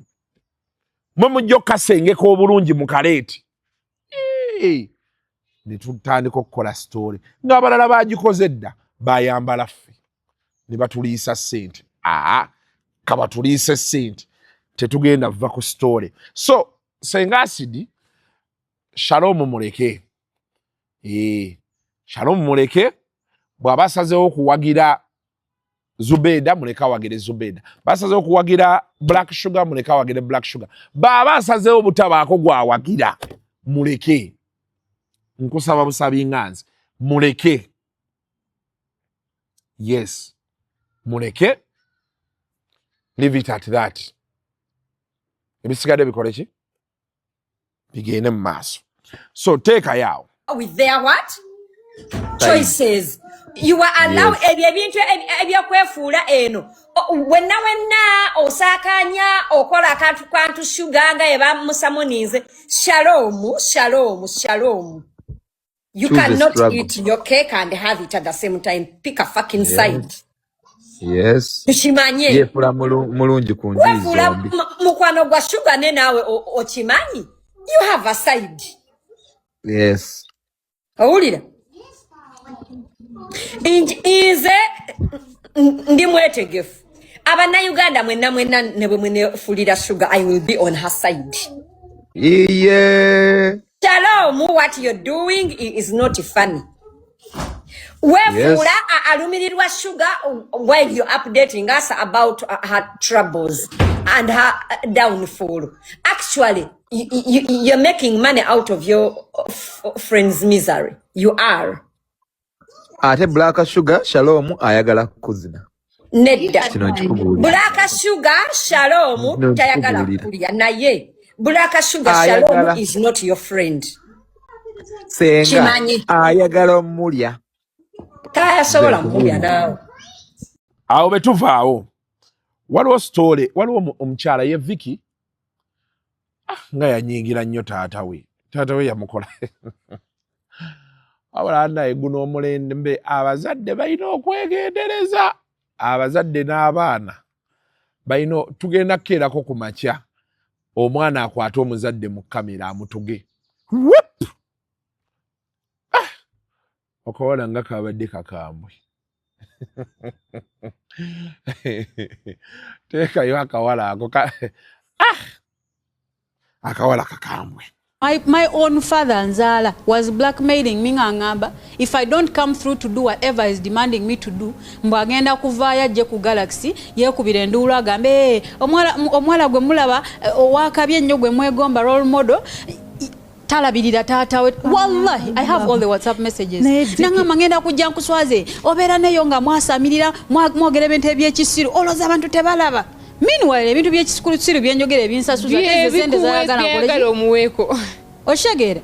mwe mujja okukasengeka obulungi mu kaleeti. Ne tutandika okukola story ng'abalala bagikoze dda, bayambala ffe ne batuliisa ssente. Aa, kabatuliise ssente, tetugenda va ku story. So Senga Acid, Shalom muleke. Shalom muleke. Bw'aba asazeewo okuwagira Zubeda, muleke awagire Zubeda. Basazeewo okuwagira Black Sugar, muleke awagire Black Sugar. Bw'aba asazeewo butabaako gwawagira, muleke. Nkusaba busabi nga nze, muleke. Yes, muleke, leave it at that. Ebisigadde bikole ki? Bigende mu maaso. So teekayo awo. With their what choices you are allowed. Ebyo ebintu ebyokwefuula eno, wenna wenna osaakanya okola akantu kantu shuga nga yebamusamuninze. Shalom, shalom, shalom, you Choose a cannot struggle. eat your cake and have it at the same time. Pick a fucking side. Tukimanye. Yeefula mulungi ku njuyi Wefuula zombi. mukwano gwa Shuga, ne naawe okimanyi you have a side. Owulira? Nze ndi mwetegefu. Abannayuganda mwenna mwenna, ne bwe mwenefulira Sugar, I will be on her side. Iye. Shalom, what you're doing is not funny. Wefuula alumirirwa Sugar while you're updating us about her troubles and her downfall. Actually, you're making money out of your friend's misery. You are. Ate Black Sugar, Shalom ayagala kuzina. Nedda. Kino nkikubuulira. Black Sugar, Shalom Kino tayagala nkikubuulira. kulya, naye Black Sugar, Ayagala. Shalom is not your friend. Senga Kimanyi. ayagala omulya. Tayasobola Nze mulya nkubuulira. naawe. Awo bwe tuvaawo, waliwo story, waliwo omukyala ye Vicky, nga yanyiigira nnyo taata we. Taata we yamukola wabula naye guno omulembe abazadde balina okwegendereza, abazadde n'abaana balina. Tugenda kukeerako ku makya, omwana akwate omuzadde mu kamera amutuge. Whip! Ah! Okawala nga kabadde kakambwe. Teekayo akawala ako ah! Akawala kakambwe. My own father Nzala was blackmailing me nga ngamba if I don't come through to do whatever is demanding me to do, mbu agenda kuvaayo ajje ku Galaxy yeekubira enduulu agambe, "Eh, omwala gwe mulaba, owakabi ennyo gwe mwegomba, role model, talabirira taata we." Wallahi, I have all the WhatsApp messages. Nangamba, "Ngenda kujja nkuswaze, obeera neyo nga mwasamirira, mwogera ebintu ebyekisiru, olowooza abantu tebalaba." Meanwhile, ebintu byekisiru byenjogera ebinsasuza, ate ze sente zayagala nkole ki? Byayagala omuweeko. Oshegere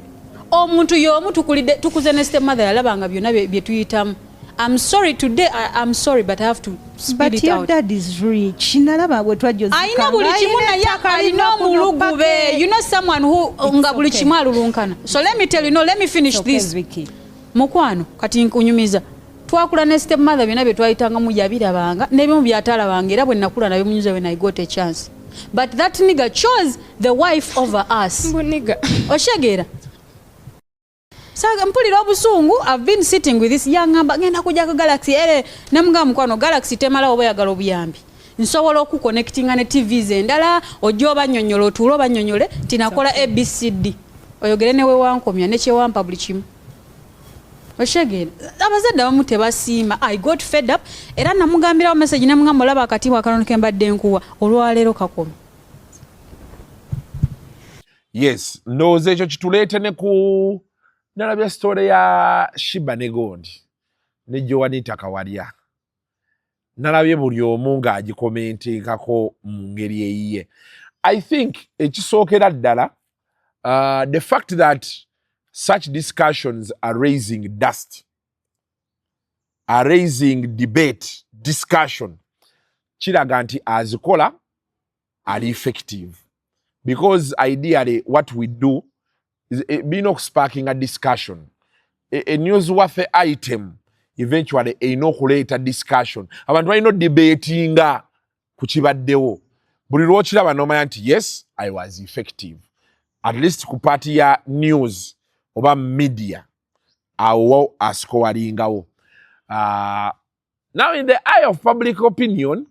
omuntu y'omu tukulidde, tukuze ne step mother, yalabanga byonna bye tuyitamu. I'm sorry today, I'm sorry, but I have to spill But it your out. dad is rich. Nalaba bwe twajja. Alina buli kimu, naye alina omulugube. You know someone who nga buli kimu alulunkana. So let me tell you, no, let me finish Okay, this. Mukwano, kati nkunyumiza, twakula ne step mother, byonna bye twayitangamu yabirabanga, n'ebimu byatalabanga, era bwe nakula nabimunyuza when I got a chance. But that nigga chose the wife over us. Oshegera? Saga mpulira obusungu. I've been sitting with this yaŋŋamba ngenda kujjako Galaxy ere nemugamba mukwano Galaxy temala oba oyagala obuyambi nsobola okuconnectinga ne TVs endala ojja obanyonyola otuule obanyonyole tinakola ABCD oyogere ne wewankomya nekyewampa buli kimu. Oshegere abazadde abamu tebasiima. I got fed up era namugambirawo message nemugamba olaba akatiibwa akanono ke mbadde nkuwa olwaleero kakoma. Yes, ndowooza ekyo kituleete ne ku nalabya story ya Sheebah ne gondi ne Joanita Kawalya. Nalabye buli omu ng'agikomentingako mu ngeri eyiye. I think ekisookera ddala, the fact that such discussions are raising dust, are raising debate, discussion, kiraga nti azikola ali effective, because ideally what we do is birina okusparkinga discussion. A newsworthy item eventually erina okuleeta discussion, abantu balina odebatinga ku kibaddewo. Buli lwokiraba nomanya nti yes, I was effective at least ku part ya news oba media, awo asikowalingawo. Now in the eye of public opinion,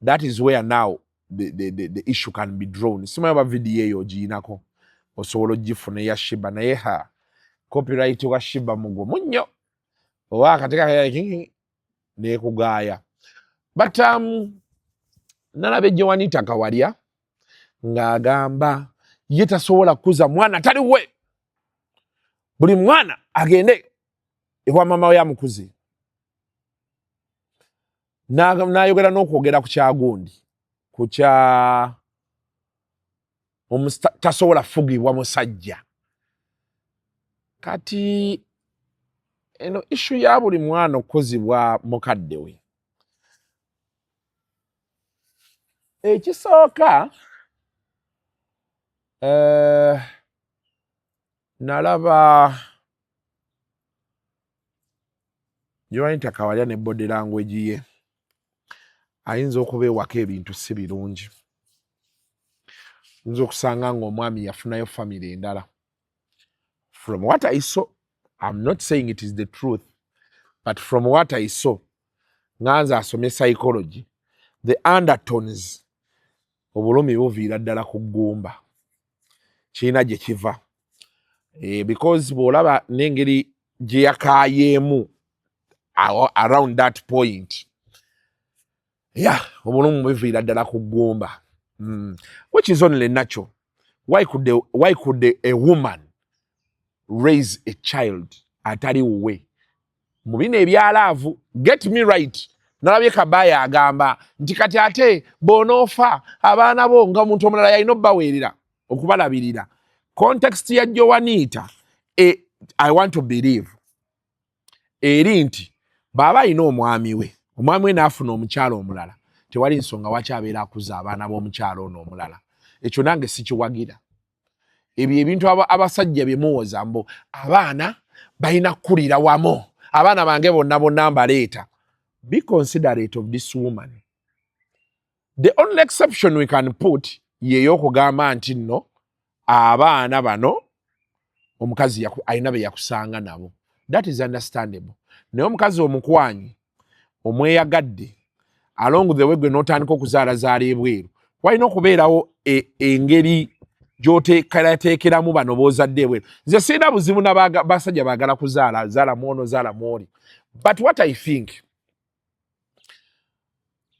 that is where now the issue can be drawn. Simanyi oba vidiyo eyo ogiyinako osobola ogifuna eya Sheebah, naye ha copyright wa Sheebah mugumu nnyo oba akateeka nekugaaya. But nalaba Joanita Kawalya ng'agamba ye tasobola kukuza mwana taliwe, buli mwana agende ewa mama we amukuze. N'ayogera n'okwogera ku kyagundi ku kya tasobola fugibwa musajja. Kati eno issue ya buli mwana okukuzibwa mukadde we, ekisooka nalaba Joanita Kawalya ne body language ye, ayinza okuba ewaka ebintu si birungi, oyinza okusanga ng'omwami yafunayo famire endala. From what I saw, I'm not saying it is the truth, but from what I saw, nga nze asomye psychology, the undertones, obulumi buviira ddala ku ggumba, kirina gye kiva because bw'olaba n'engeri gye yakaayeemu around that point, yeah, obulumu buviira ddala ku ggumba, which is only natural. Why could a woman raise a child atali wuwe mu bino ebya love? Get me right, nalabye Kabaya agamba nti kati ate bw'onoofa abaana bo nga omuntu omulala yalina obbaweerera okubalabirira. Context ya Joanita I want to believe eri nti bw'aba alina omwami we, omwami we n'afuna omukyalo omulala, tewali nsonga waki abeera akuza abaana b'omukyalo ono omulala. Ekyo nange sikiwagira. Ebyo ebintu abasajja bye muwoza mbu abaana balina kukulira wamu, abaana bange bonna bonna mbaleeta. Be considerate of this woman. The only exception we can put yey'okugamba nti nno abaana bano omukazi alina be yakusanga nabo, that is understandable. Naye omukazi omukwanyi omweyagadde along the way gwe n'otandika okuzaalazaala ebweru, walina okubeerawo engeri gy'oteekerateekeramu bano b'ozadde ebweru. Nze sirina buzibu na basajja baagala kuzaala, zaala mwono, zaala mwoli, but what I think,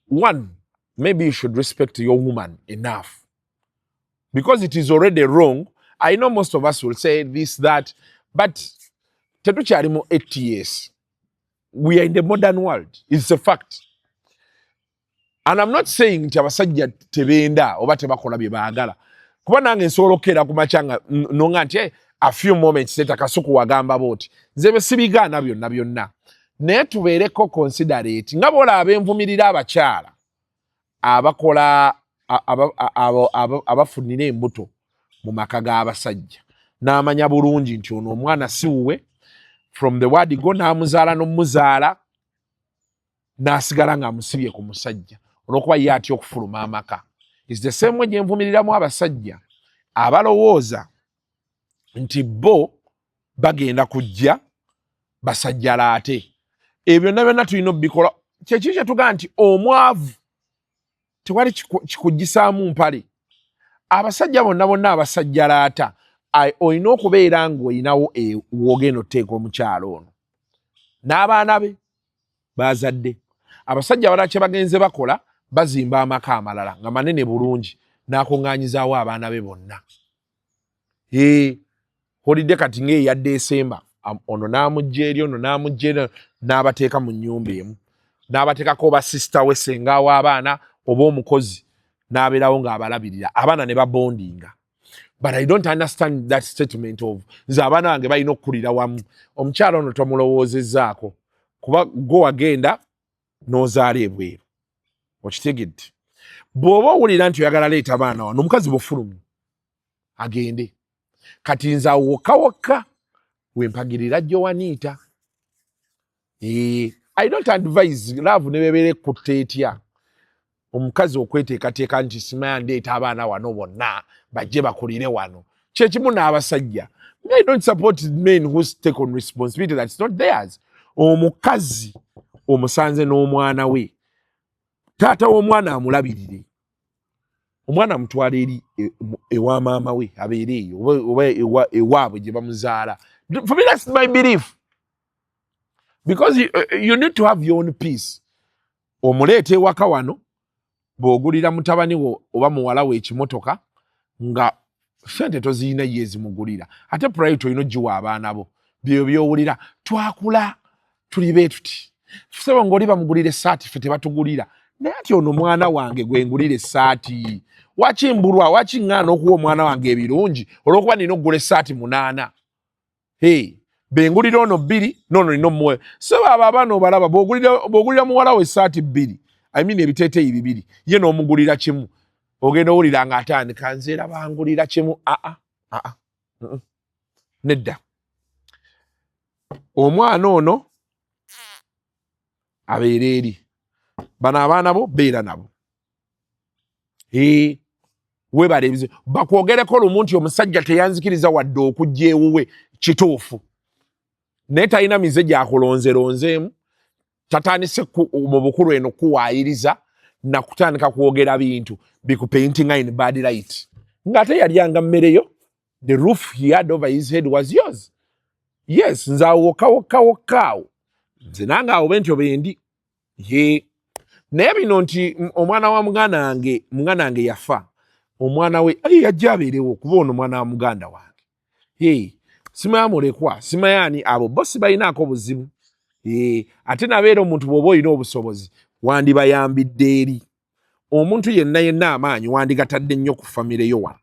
one, maybe you should respect your woman enough, because it is already wrong. I know most of us will say this, that, but tetukyali mu 80s, we are in the modern world. It's a fact, and I'm not saying nti abasajja tebenda oba tebakola bye baagala, kuba nange nsobola okukeera ku makya nga nonga nti a few moments later Kasuku wagamba booti. Nze bwe sibigaana byonna byonna, naye tubeereko considerate nga bwolaba envumirira abakyala abakola abafunira embuto mu maka g'abasajja, n'amanya bulungi nti ono omwana si wuwe from the word go, n'amuzaala n'omuzaala n'asigala ng'amusibye ku musajja olw'okuba ye atya okufuluma amaka. Is the same way gye nvumiriramu abasajja abalowooza nti bo Bagenda kujja basajjalaate. Ebyo byonna byonna tulina obikola. Kyekiri kyetugaa nti omwavu tewali kikugisaamu mpale. Abasajja bonna bonna abasajjalaata, olina okubeera ng'olinawo w'ogenda oteeka omukyalo ono n'abaana be bazadde. Abasajja abalala kye bagenze bakola, bazimba amaka amalala nga manene bulungi, n'akuŋŋaanyizaawo abaana be bonna. Holidde kati ng'eya Desemba, ono n'amugja eri, ono n'amugja eri, n'abateeka mu nnyumba emu, n'abateekako oba sisita we, senga w'abaana, oba omukozi, n'abeerawo ng'abalabirira abaana ne babondinga. But I don't understand that statement of nze abaana bange balina okukulira wamu. Omukyala ono tomulowoozezzaako, kuba gwe wagenda n'ozaala ebweru. Okitegedde? Bw'oba owulira nti oyagala leeta baana wano, omukazi bufulumye agende. Kati nze awo wokka wokka wempagirira Joanita. I don't advise love ne bebeera ekutta etya omukazi okweteekateeka nti simanya ndeeta abaana wano bonna bajje bakulire wano. Kyekimu n'abasajja. I don't support men who take on responsibility that's not theirs. Omukazi omusanze n'omwana we, taata w'omwana amulabirire, omwana amutwala eri ewa maama we abeere eyo, oba ewaabwe gye bamuzaala. For me, that's my belief, because you need to have your own peace. Omuleeta ewaka wano, bw'ogulira mutabani wo oba muwala we ekimotoka nga sente toziyina, ye ezimugulira, ate priority olina ogiwa abaana bo. Byo byowulira twakula tuli bee tuti, sebo ng'oli bamugulira essaati, ffe tebatugulira. Naye ati ono mwana wange gwe ngulira essaati, waki mbulwa, waki ŋŋaana okuwa omwana wange ebirungi olw'okuba nina okugula essaati 8? Hey, bengulira ono bbiri, noono nina omuwe. So abo abaana obalaba, bw'ogulira muwala we essaati 2, I mean ebiteeteeyi 2, ye n'omugulira kimu, ogenda owulira nga atandika nze era bangulira kimu. Aa aa, nedda. Omwana ono abeera eri, bano abaana bo beera nabo. Webala ebizibu bakwogereko lumu nti omusajja teyanzikiriza wadde okujja ewuwe. Kituufu, naye talina mize gyakulonzeronzeemu, tatandise mu bukulu eno kuwaayiriza nakutandika kwogera bintu bikupaintinga in bad light, ng'ate yalyanga mmereyo. The roof he had over his head was yours. Yes, nze awo wokka wokka wokka awo nze nange awo bentyo bendi ye. Naye bino nti omwana wa muganda wange yafa, omwana we ayi yajja abeerewo, kuba ono mwana wa muganda wange. Hey, simanya mulekwa, simanya abo bo sibalinaako buzibu. Ate nabeera omuntu bw'oba olina obusobozi wandibayambidde eri omuntu yenna yenna, amaanyi wandigatadde nnyo ku famire yo wano.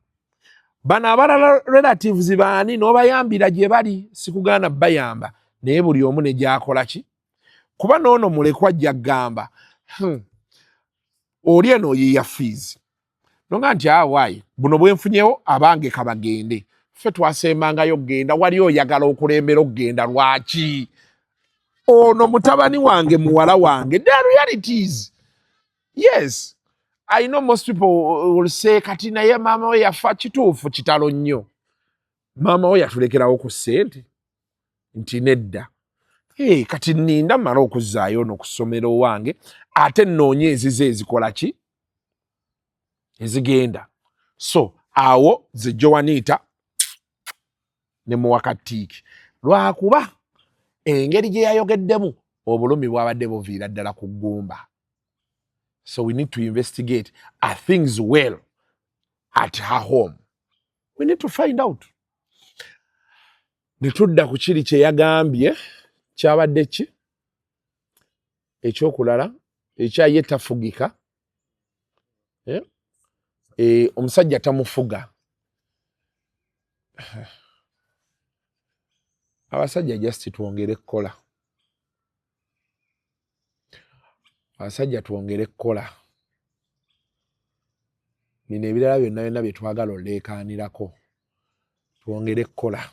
Bano abalala relatives baani n'obayambira gye bali, sikugaana bayamba, naye buli omu ne gyakola ki, kuba noono mulekwa ajja kugamba, oli eno oyiya fees nonga nti awaayi buno bwenfunyewo abange kabagende. Ffe twasembangayo okugenda wali oyagala okulembera okugenda, lwaki ono mutabani wange, muwala wange? The realities, yes, I know most people will say kati naye maama we yafa. Kituufu, kitalo nnyo. Maama we yatulekerawo ku ssente nti nedda. Hey, kati nninda mmale okuzzaayo ono ku ssomero wange, ate nnoonye ezize ezikola ki ezigenda. So awo ze Joanita ne muwakatiiki, lwakuba engeri gye yayogeddemu obulumi bwabadde buviira ddala ku ggumba. So we need to investigate, are things well at her home? We need to find out. Ne tudda ku kiri kye yagambye, kyabadde ki ekyokulala ekyaye tafugika, eh? Omusajja tamufuga. Abasajja just twongere kukola, abasajja twongere kukola. Bino ebirala byonna byonna bye twagala oleekaanirako, twongere kukola,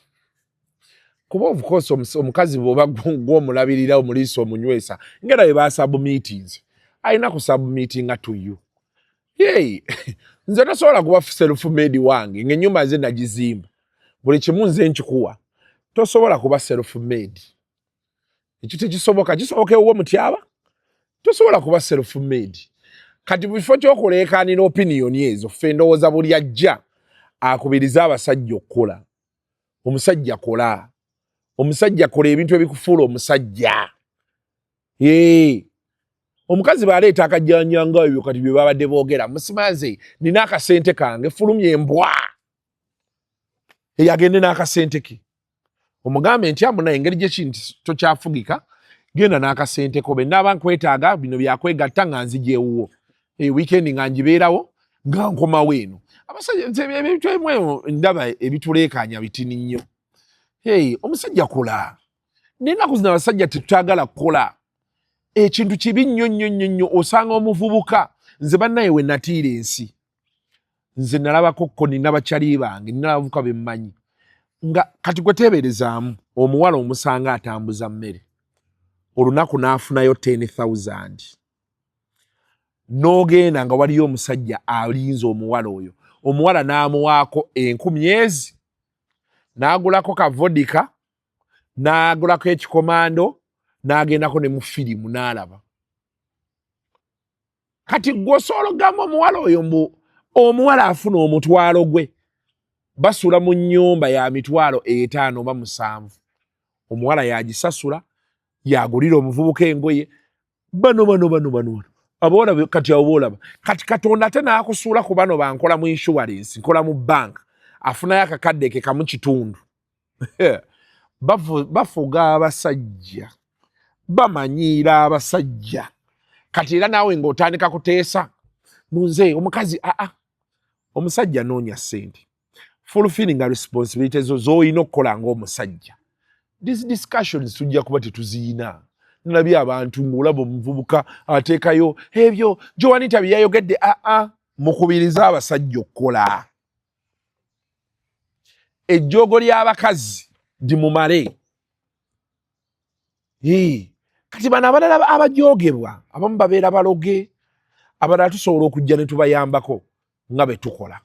kuba of course omukazi bw'oba gw'omulabirira, omuliisa, omunywesa, ngera bwe basubmittinze, alina kusubmittinga to you. Hey, nze tosobola kuba self made wange ng'ennyumba nze nagizimba, buli kimu nze nkikuwa. Tosobola kuba self made, ekyo tekisoboka. Kisoboka ewuwo mutyaba, tosobola kuba self made. Kati mu kifo ky'okuleekaanira opinion ezo, ffe ndowooza buli ajja akubiriza abasajja okukola. Omusajja kola, omusajja kola ebintu ebikufuula omusajja. Ee, omukazi baleeta akajjanja nga ebyo kati bye babadde boogera, musimanze nina akasente kange, fulumya embwa eyo agende n'akasente ke, omugambe nti amuna engeri gyeki nti tokyafugika, genda n'akasente ko, benaaba nkwetaaga bino byakwegatta nga nzija ewuwo e, weekend nga ngibeerawo nga nkomawo eno. Abasajja nze ebintu ebimu ndaba ebituleekaanya bitini nnyo. Hey, omusajja kola. N'ennaku zino abasajja tetwagala kukola, ekintu kibi nnyo nnyo nnyo nnyo. Osanga omuvubuka, nze bannaye we natiira ensi, nze nalabako ko nina bakyali bange, nina abavubuka bemmanyi nga kati gwe teeberezaamu omuwala omusanga atambuza mmere olunaku n'afunayo 10,000, n'ogenda nga waliyo omusajja alinze omuwala oyo, omuwala n'amuwaako 1000 ezi, n'agulako ka vodka, n'agulako ekikomando, n'agendako ne mu firimu n'alaba. Kati gwe osobola okugamba omuwala oyo mbu omuwala afuna omutwalo gwe, basula mu nnyumba ya 50,000 oba 7,000, omuwala yagisasula, yagulira omuvubuka engoye, bano bano bano bano bano abawala. Kati abo boolaba kati Katonda ate n'akusuula ku bano bankola mu insurance, nkola mu bank, afunayo akakadde ke kamu kitundu. Bafuga abasajja, bamanyiira abasajja. Kati era naawe ng'otandika kuteesa munze omukazi, aa, omusajja noonya ssente, fulfilling a responsibility zo z'olina okukola ng'omusajja. These discussions tujja kuba tetuziyina. Nalabye abantu ng'olaba omuvubuka ateekayo ebyo Joanita bye yayogedde. Aa, mukubirize abasajja okukola. Ejjoogo ly'abakazi limumale. Kati bano abalala abajoogebwa abamu babeera baloge, abalala tusobola okujja ne tubayambako nga bwe tukola,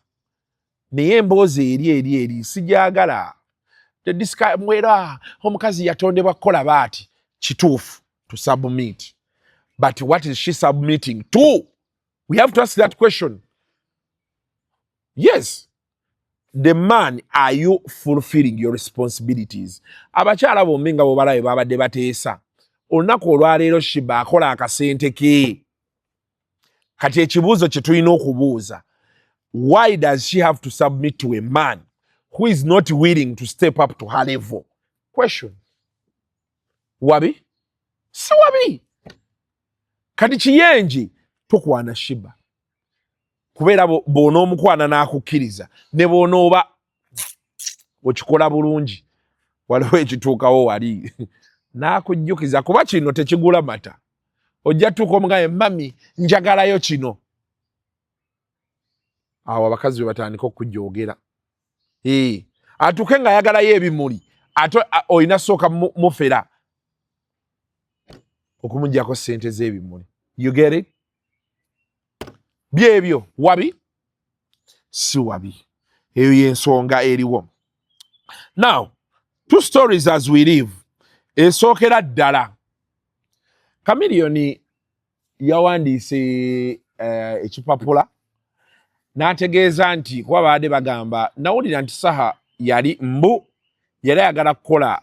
naye emboozi eri eri eri sijagala. Mwera omukazi yatondebwa kukola baati, kituufu to submit, but what is she submitting to? We have to ask that question. Yes, the man, are you fulfilling your responsibilities? Abakyala bombi nga bwobalabe babadde bateesa olunaku olwaleero, Sheebah akola akasente ke. Kati ekibuuzo kye tulina okubuuza, why does she have to submit to a man who is not willing to step up to her level? Question. Wabi si wabi. Kati kiyenje tokwana Sheebah, kubeera bw'onoomukwana n'akukkiriza, ne bw'onooba okikola bulungi, waliwo ekituukawo wali n'akujjukiza, kuba kino tekigula mata. Ojja tuuka omugambe, "Mami, njagalayo kino." Awo abakazi bwe batandika okujogera, atuuke ng'ayagalayo ebimuli, ate olina sooka mufera okumugyako sente z'ebimuli. You get it? Byebyo wabi si wabi, eyo yensonga eriwo. Now, two stories as we live. Esookera ddala, Chameleone yawandiise ekipapula n'ategeeza nti kuba baadde bagamba, nawulira nti Saha yali mbu yali ayagala kukola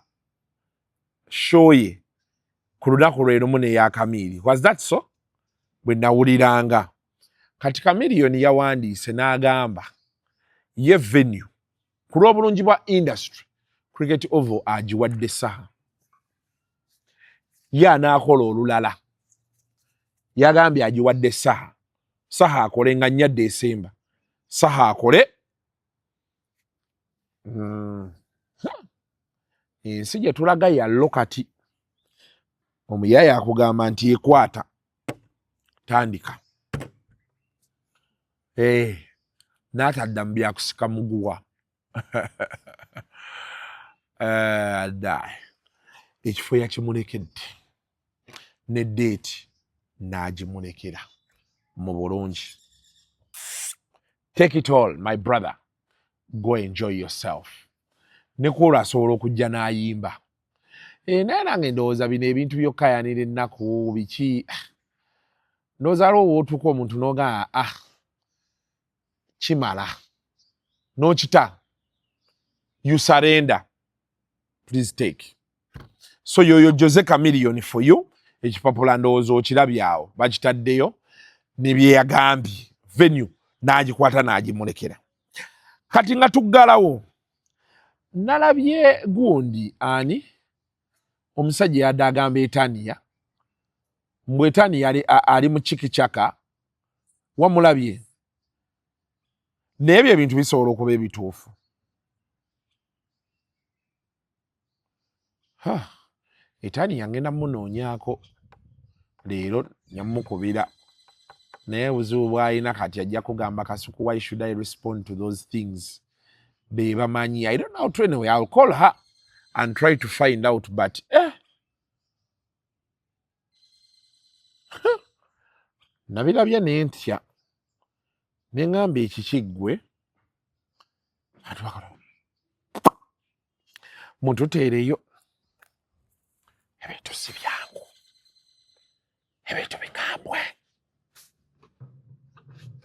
show ye ku lunaku lwe lumu neya Chamili. Was that so? Bwe nawuliranga. Kati Chameleone yawandiise n'agamba ye venue ku lw'obulungi bwa industry, Cricket Oval agiwadde Saha, ye anaakola olulala. Yagambye agiwadde Saha, Saha akole nga 4 Desemba, Saha akole. Ensi gye tulaga yallo. Kati omuyaya akugamba nti ekwata tandika, n'atadda mu byakusika muguwa. Dda ekifo yakimulekedde ne date n'agimulekera mu bulungi. Take it all, my brother, go enjoy yourself. Ne kwolwo asobola okujja n'ayimba. Eh, naye nange ndowooza bino ebintu by'okukayanira ennaku biki, ah, ndowooza waliwo wootuuka omuntu n'ogamba ah kimala n'okita, you surrender, please take. So yoyo Jose Chameleone for you. Ekipapula ndowooza okirabye awo bakitaddeyo ne byeyagambye venue n'agikwata n'agimulekera. Kati nga tuggalawo, nalabye gundi ani omusajja yadde agamba Etaniya mbu Etaniya ali mu kikikyaka, wamulabye? Naye ebyo ebintu bisobola okuba ebituufu. Etaniya ngenda munoonyaako leero, nyamukubira, naye obuzibu bw'alina kati ajja kugamba Kasuku, why should I respond to those things? Be bamanyi. I don't know to, anyway, I'll call her and try to find out, but nabirabye nentya neŋŋamba ekiki ggwe mututeereyo ebintu si byangu, ebintu bikambwe.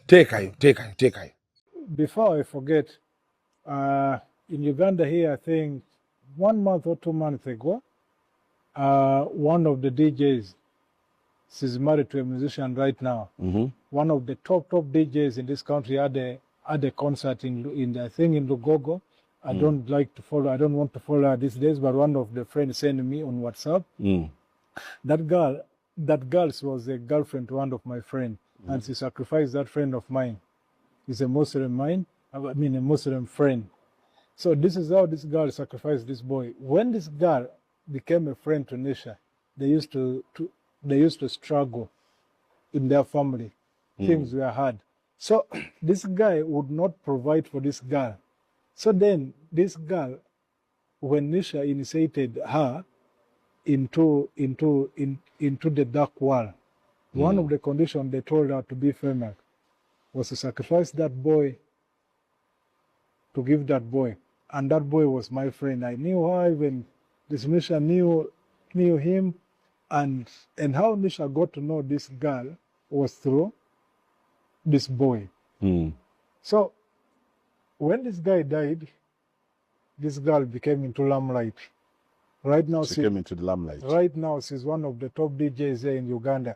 Teekayo, teekayo, teekayo. Before I forget, in Uganda here, I think 1 month or 2 months ago, one of the DJs, she's married to a musician right now. One of the top DJs in this country had a concert in I think in Lugogo. I don't like to follow, I don't want to follow her these days, but one of the friends sent me on WhatsApp. That girl was a girlfriend to one of my friends, and she sacrificed that friend of mine. He's a Muslim mine, I mean a Muslim friend. So this is how this girl sacrificed this boy. When this girl became a friend to Nisha, they used to struggle in their family. Things were hard. So this guy would not provide for this girl. So then this girl, when Nisha initiated her into the dark world, one of the conditions they told her to be female was to sacrifice that boy, to give that boy. And that boy was my friend. I knew her, even this Nisha knew him. And how Nisha got to know this girl was through this boy. So when this guy died, this girl became into limelight. Right now, she came into the limelight. Right now, she's one of the top DJs here in Uganda,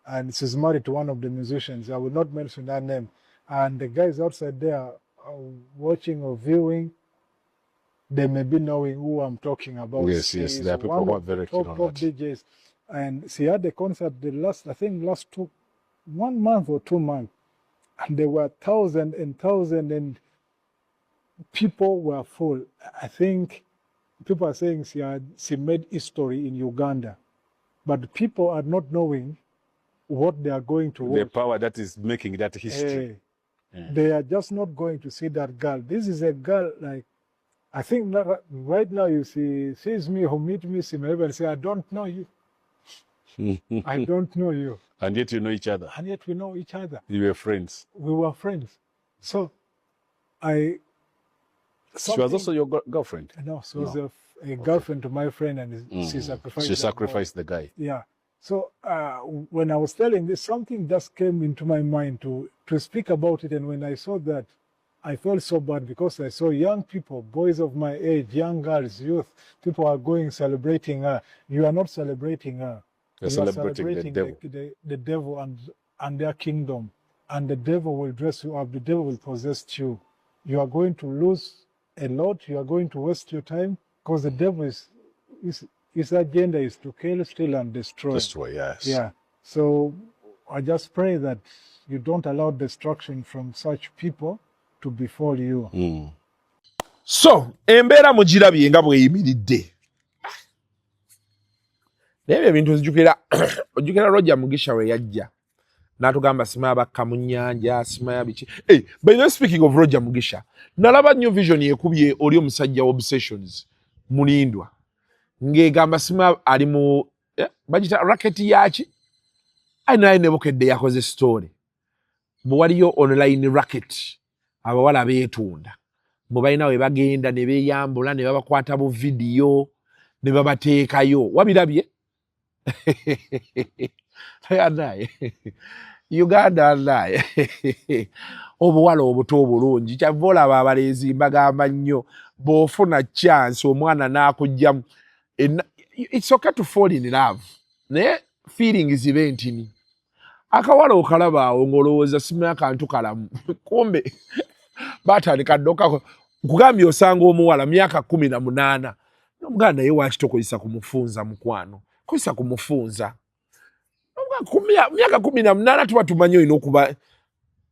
and she's married to one of the musicians. I will not mention her name. And the guys outside there are watching or viewing, they may be knowing who I'm talking about. Yes, yes, there are people who are very keen on top DJs. And she had a concert the last, I think, last 1 month or 2 months, and there were thousand and thousand and people were full. I think people are saying she made history in Uganda, but people are not knowing what they are going to watch. The power that is making that history. They are just not going to see that girl. This is a girl, like, I think right now you see, sees me or meet me, she may even say, I don't know you. I don't know you. And yet you know each other. And yet we know each other. You were friends. We were friends. So she was also your girlfriend? No, she was a girlfriend to my friend, and she sacrificed. She sacrificed the guy. Yeah. So when I was telling this, something just came into my mind to speak about it. And when I saw that, I felt so bad because I saw young people, boys of my age, young girls, youth, people are going celebrating her. You are not celebrating her. You're you celebrating, are celebrating the devil. The devil and their kingdom. And the devil will dress you up. The devil will possess you. You are going to lose a lot. You are going to waste your time because the devil is his agenda is to kill, steal, and destroy. Destroy, yes. Yeah. So I just pray that you don't allow destruction from such people to befall you. So, embeera mugirabye nga bweyimiridde. Naye ebyo ebintu nzijukira, ojjukira Roger Mugisha we yajja n'atugamba simaya bakka mu nnyanja, simaya biki. Hey, by the way, speaking of Roger Mugisha, nalaba New Vision yekubye oli omusajja wa Obsessions Mulindwa ng'egamba simaya ali mu bagita racket yaki, ayi naye nebukedde yakoze story bwe waliyo online racket, abawala beetunda Mbu balina we bagenda ne beeyambula ne babakwata bu vidiyo ne babateekayo. Wabirabye? Naye Uganda naye obuwala obuto obulungi kyava olaba abalenzi mbagamba nnyo bw'ofuna chance omwana n'akugjamu it's okay to fall in love naye feeling zibe ntini akawala okalaba awo ng'olowooza simanyi akantu kalamu kumbe batandika ddokako nkugambye osanga omuwala myaka 18 nomuganda naye waki tokozesa kumufunza mukwano kozesa kumufunza myaka 18 tuba tumanyi olina okuba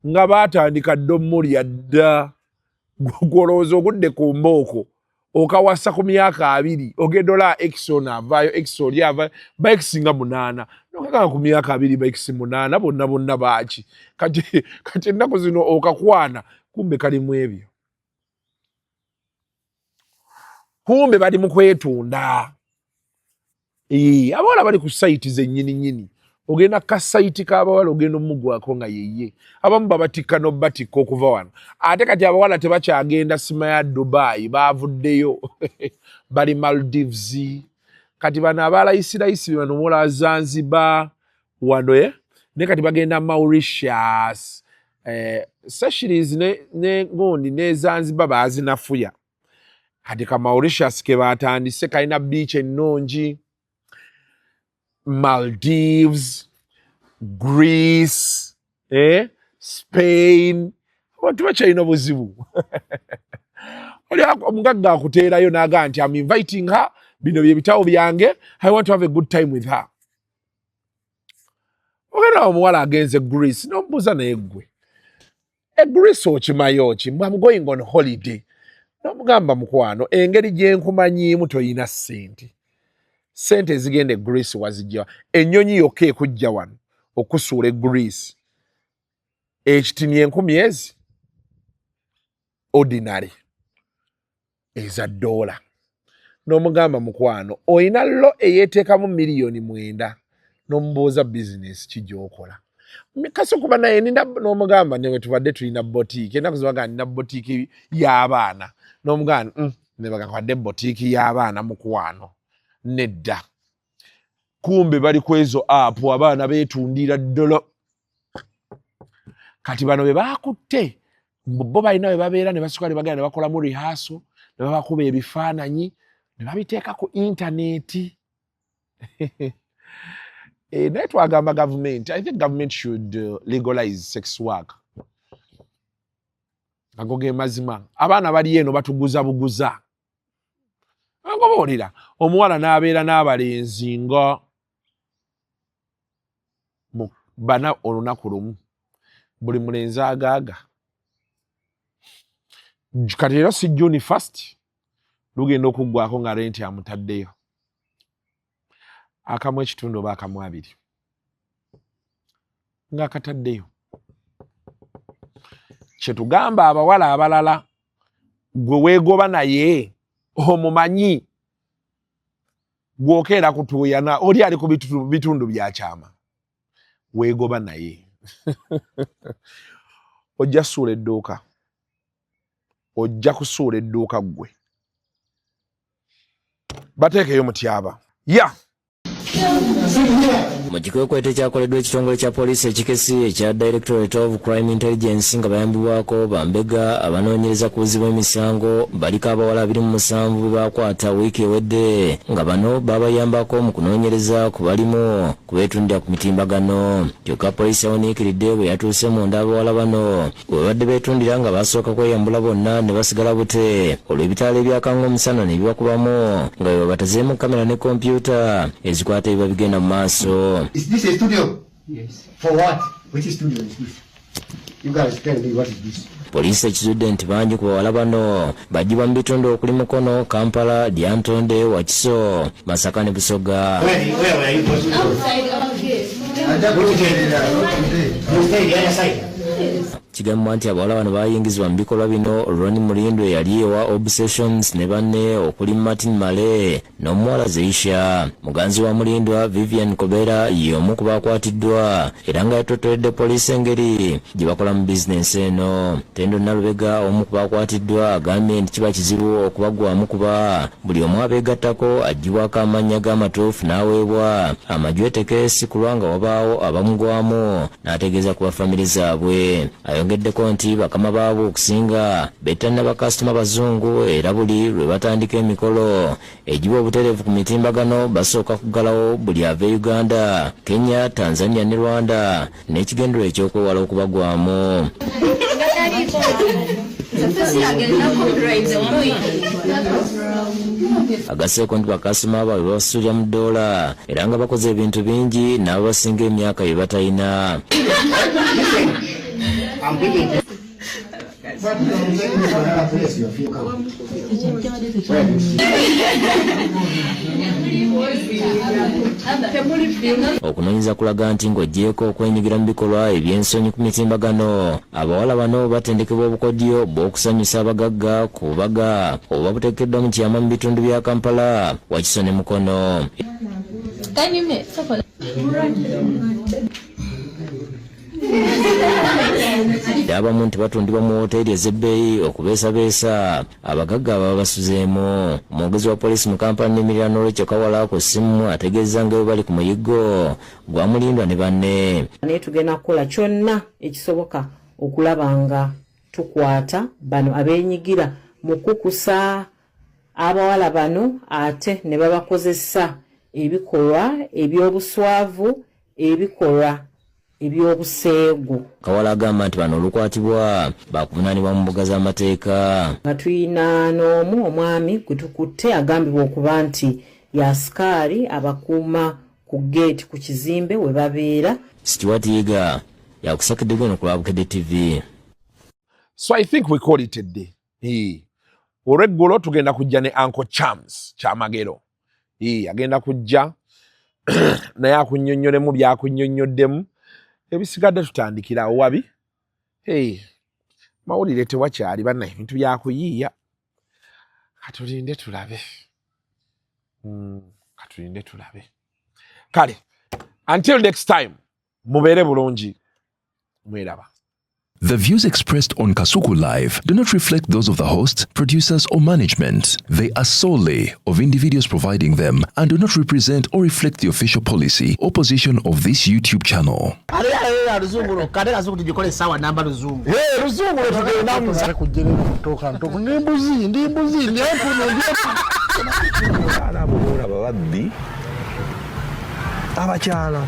nga batandika dda omulya dda gwolowooza ogudde ku mbooko okawasa ku myaka 20 ogenda olaba ex ono avaayo ex oli avaayo ba ex nga 8 nokagamba ku myaka 20 ba ex 8 bonna bonna baaki kati kati ennaku zino okakwana kumbe kalimu ebyo kumbe bali mu kwetunda abawala bali ku sayiti zennyini nnyini ogenda ka sayiti k'abawala ogenda omugwako nga yeye abamu babatikka n'obatikka okuva wano ate kati abawala tebakyagenda sima ya Dubai baavuddeyo bali Maldives kati bano abalayisirayisi bano muwala Zanzibar wano ne kati bagenda Mauritius Seychelles ne gundi ne Zanzibar baazinafuya kati ka Mauritius ke batandise kalina beach ennungi Maldives, Greece, Spain abantu bakyalina buzibu oli omugagga akuteerayo n'agamba nti I'm inviting her bino bye bitabo byange I want to have a good time with her ogenda omuwala agenze Greece n'omubuuza naye ggwe e Greece okimayo ki I'm going on holiday n'omugamba mukwano engeri gye nkumanyiimu toyina ssente ssente ezigenda e Greece wazijja ennyonyi yokka ekujja wano okusuula e Greece ekitini 1000 ezi ordinary eza dola n'omugamba mukwano oyina lo eyeteekamu miliyoni 9 n'omubuuza bizinesi ki gy'okola Kasuku naye nina n'omugamba newe tubadde tulina botiiki ennaku zibaga nina botiiki y'abaana n'omugamba ne bagakwadde botiiki y'abaana mukwano nedda kumbe bali ku ezo app abaana beetundira ddolo kati bano be baakutte bo balina we babeera ne basooka ne bagenda ne bakolamu rehearsal ne babakuba ebifaananyi ne babiteeka ku intaneti naye twagamba gavumenti I think government should legalize sex work ago ge mazima abaana bali eno batuguza buguza angobaolera omuwala n'abeera n'abalenzi nga bana olunaku lumu buli mulenzi agaaga kati era si June 1st lugenda okuggwako nga renti amutaddeyo akamu ekitundu oba akamu 2 ng'akataddeyo kyetugamba abawala abalala gwe weegoba naye omumanyi gwokeera kutuuyana oli ali ku bitundu bya kyama weegoba naye ojja suula edduuka ojja kusuula edduuka ggwe bateekeyo mutyaba ya Mu kikwekweto ekyakoleddwa ekitongole kya poliisi ekikesi ekya Directorate of Crime Intelligence nga bayambibwako bambega abanoonyereza ku buzzi bw'emisango baliko abawala 27 be baakwata wiiki ewedde nga bano babayambako mu kunoonyereza ku balimu kubeetundira ku mitimbagano. Kyokka poliisi yawuniikiridde bwe yatuuse munda abawala bano bwe babadde beetundira nga basooka kweyambula bonna ne basigala bute olwo ebitaala ebyakanga omusana ne bibakubamu nga bwe babatazeemu kamera ne kompyuta ezikwata ebiba bigenda mu maaso. Is this a studio? Yes. For what? Which studio is this? You guys tell me what is this? Poliisi ekizudde nti bangi ku bawala bano baggyibwa mu bitundu okuli Mukono, Kampala, Lyantonde, Wakiso, Masaka ne Busoga. Where were you posted? Outside our gate. You stay the other side. Kigambibwa nti abawala bano baayingizibwa mu bikolwa bino Ronnie Mulindwa eyali owa Obsessions ne banne okuli Martin Male n'omuwala Zeisha. Muganzi wa Mulindwa Vivian Kobera y'omu ku baakwatiddwa era nga yatottoledde poliisi engeri gye bakolamu bizinensi eno. Tendo Nalubega omu ku baakwatiddwa agambye nti kiba kizibu okubagwamu kuba buli omu abeegattako aggyibwako amannya ge amatuufu n'aweebwa amajweteke si kulwa nga wabaawo abamugwamu n'ategeeza ku ba famire zaabwe. Ayongeddeko nti bakama baabwe okusinga bettanira bakasitoma bazungu era buli lwe batandika emikolo egiba obutereevu ku mitimbagano basooka kuggalawo buli ava e Uganda, Kenya, Tanzania ne Rwanda n'ekigendererwa eky'okwewala okubagwamu. Agasseeko nti bakasitoma baabwe babasasulira mu ddoola era nga bakoze ebintu bingi n'ababasinga emyaka bye batalina. Okunoonyereza kulaga nti ng'oggyeeko okwenyigira mu bikolwa eby'ensonyi ku mitimbagano, abawala bano batendekebwa obukodyo bw'okusanyusa abagagga ku bubaga obuba butegekeddwa mu kyama mu bitundu bya Kampala, Wakiso ne Mukono. Abamu nti batundibwa mu wooteeri ez'ebbeeyi okubeesabeesa abagagga ababa basuzeemu. Omwogezi wa poliisi mu Kampala n'emiriraano Rachel Kawala ku ssimu ategeezezza nga bwe bali ku muyiggo gwa Mulindwa ne banne. Naye tugenda kukola kyonna ekisoboka okulaba nga tukwata bano abeenyigira mu kukusa abawala bano ate ne babakozesa ebikolwa eby'obuswavu, ebikolwa eby'obuseegu. Kawala agamba nti bano olukwatibwa baakuvunaanibwa mu mbuga z'amateeka. Nga tulina n'omu omwami gwe tukutte agambibwa okuba nti y'asikaali abakuuma ku ggeeti ku kizimbe we babeera. Stuart Yiga yakusakidde gweno ku lwa Bukedde TV. So I think we call it a day. Hey. Olweggulo tugenda kujja ne Uncle Charms Kyamagero. Hey, agenda kujja naye akunnyonnyolemu by'akunnyonnyoddemu ebisigadde tutandikira awo wabi. Hey, mawulire tewakyali bannaye ebintu byakuyiiya. Katulinde tulabe. Katulinde tulabe. Kale, until next time, mubeere bulungi mweraba. The views expressed on Kasuku Live do not reflect those of the host, producers, or management. They are solely of individuals providing them and do not represent or reflect the official policy or position of this YouTube channel. Luzungu lwokka ate kasuku tugikole essaawa namba luzungu. Luzungu lwetugendamu. Kujjerera ntoka ndi mbuzi ndi mbuzi ndi empunu ndi Abaana abo boolaba babbi abakyala.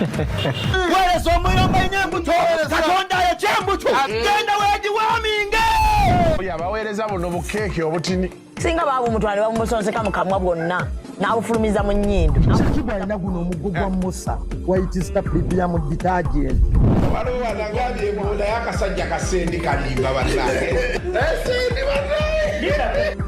Weereza omuyomba nnyo embuto Katonda ayokya embuto genda weegiwaaminge. Abaweereza buno bukeeke obutini. Singa baabumutwala ne babumusonseka mu kamwa bwonna n'abufulumiza mu nnyindo. Shakibu alina guno omuggo gwa Musa White Star Premium Detergent. Waliwo wanagambye mbu naye akasajja kasendi kalimba bannange. Sendi bannange.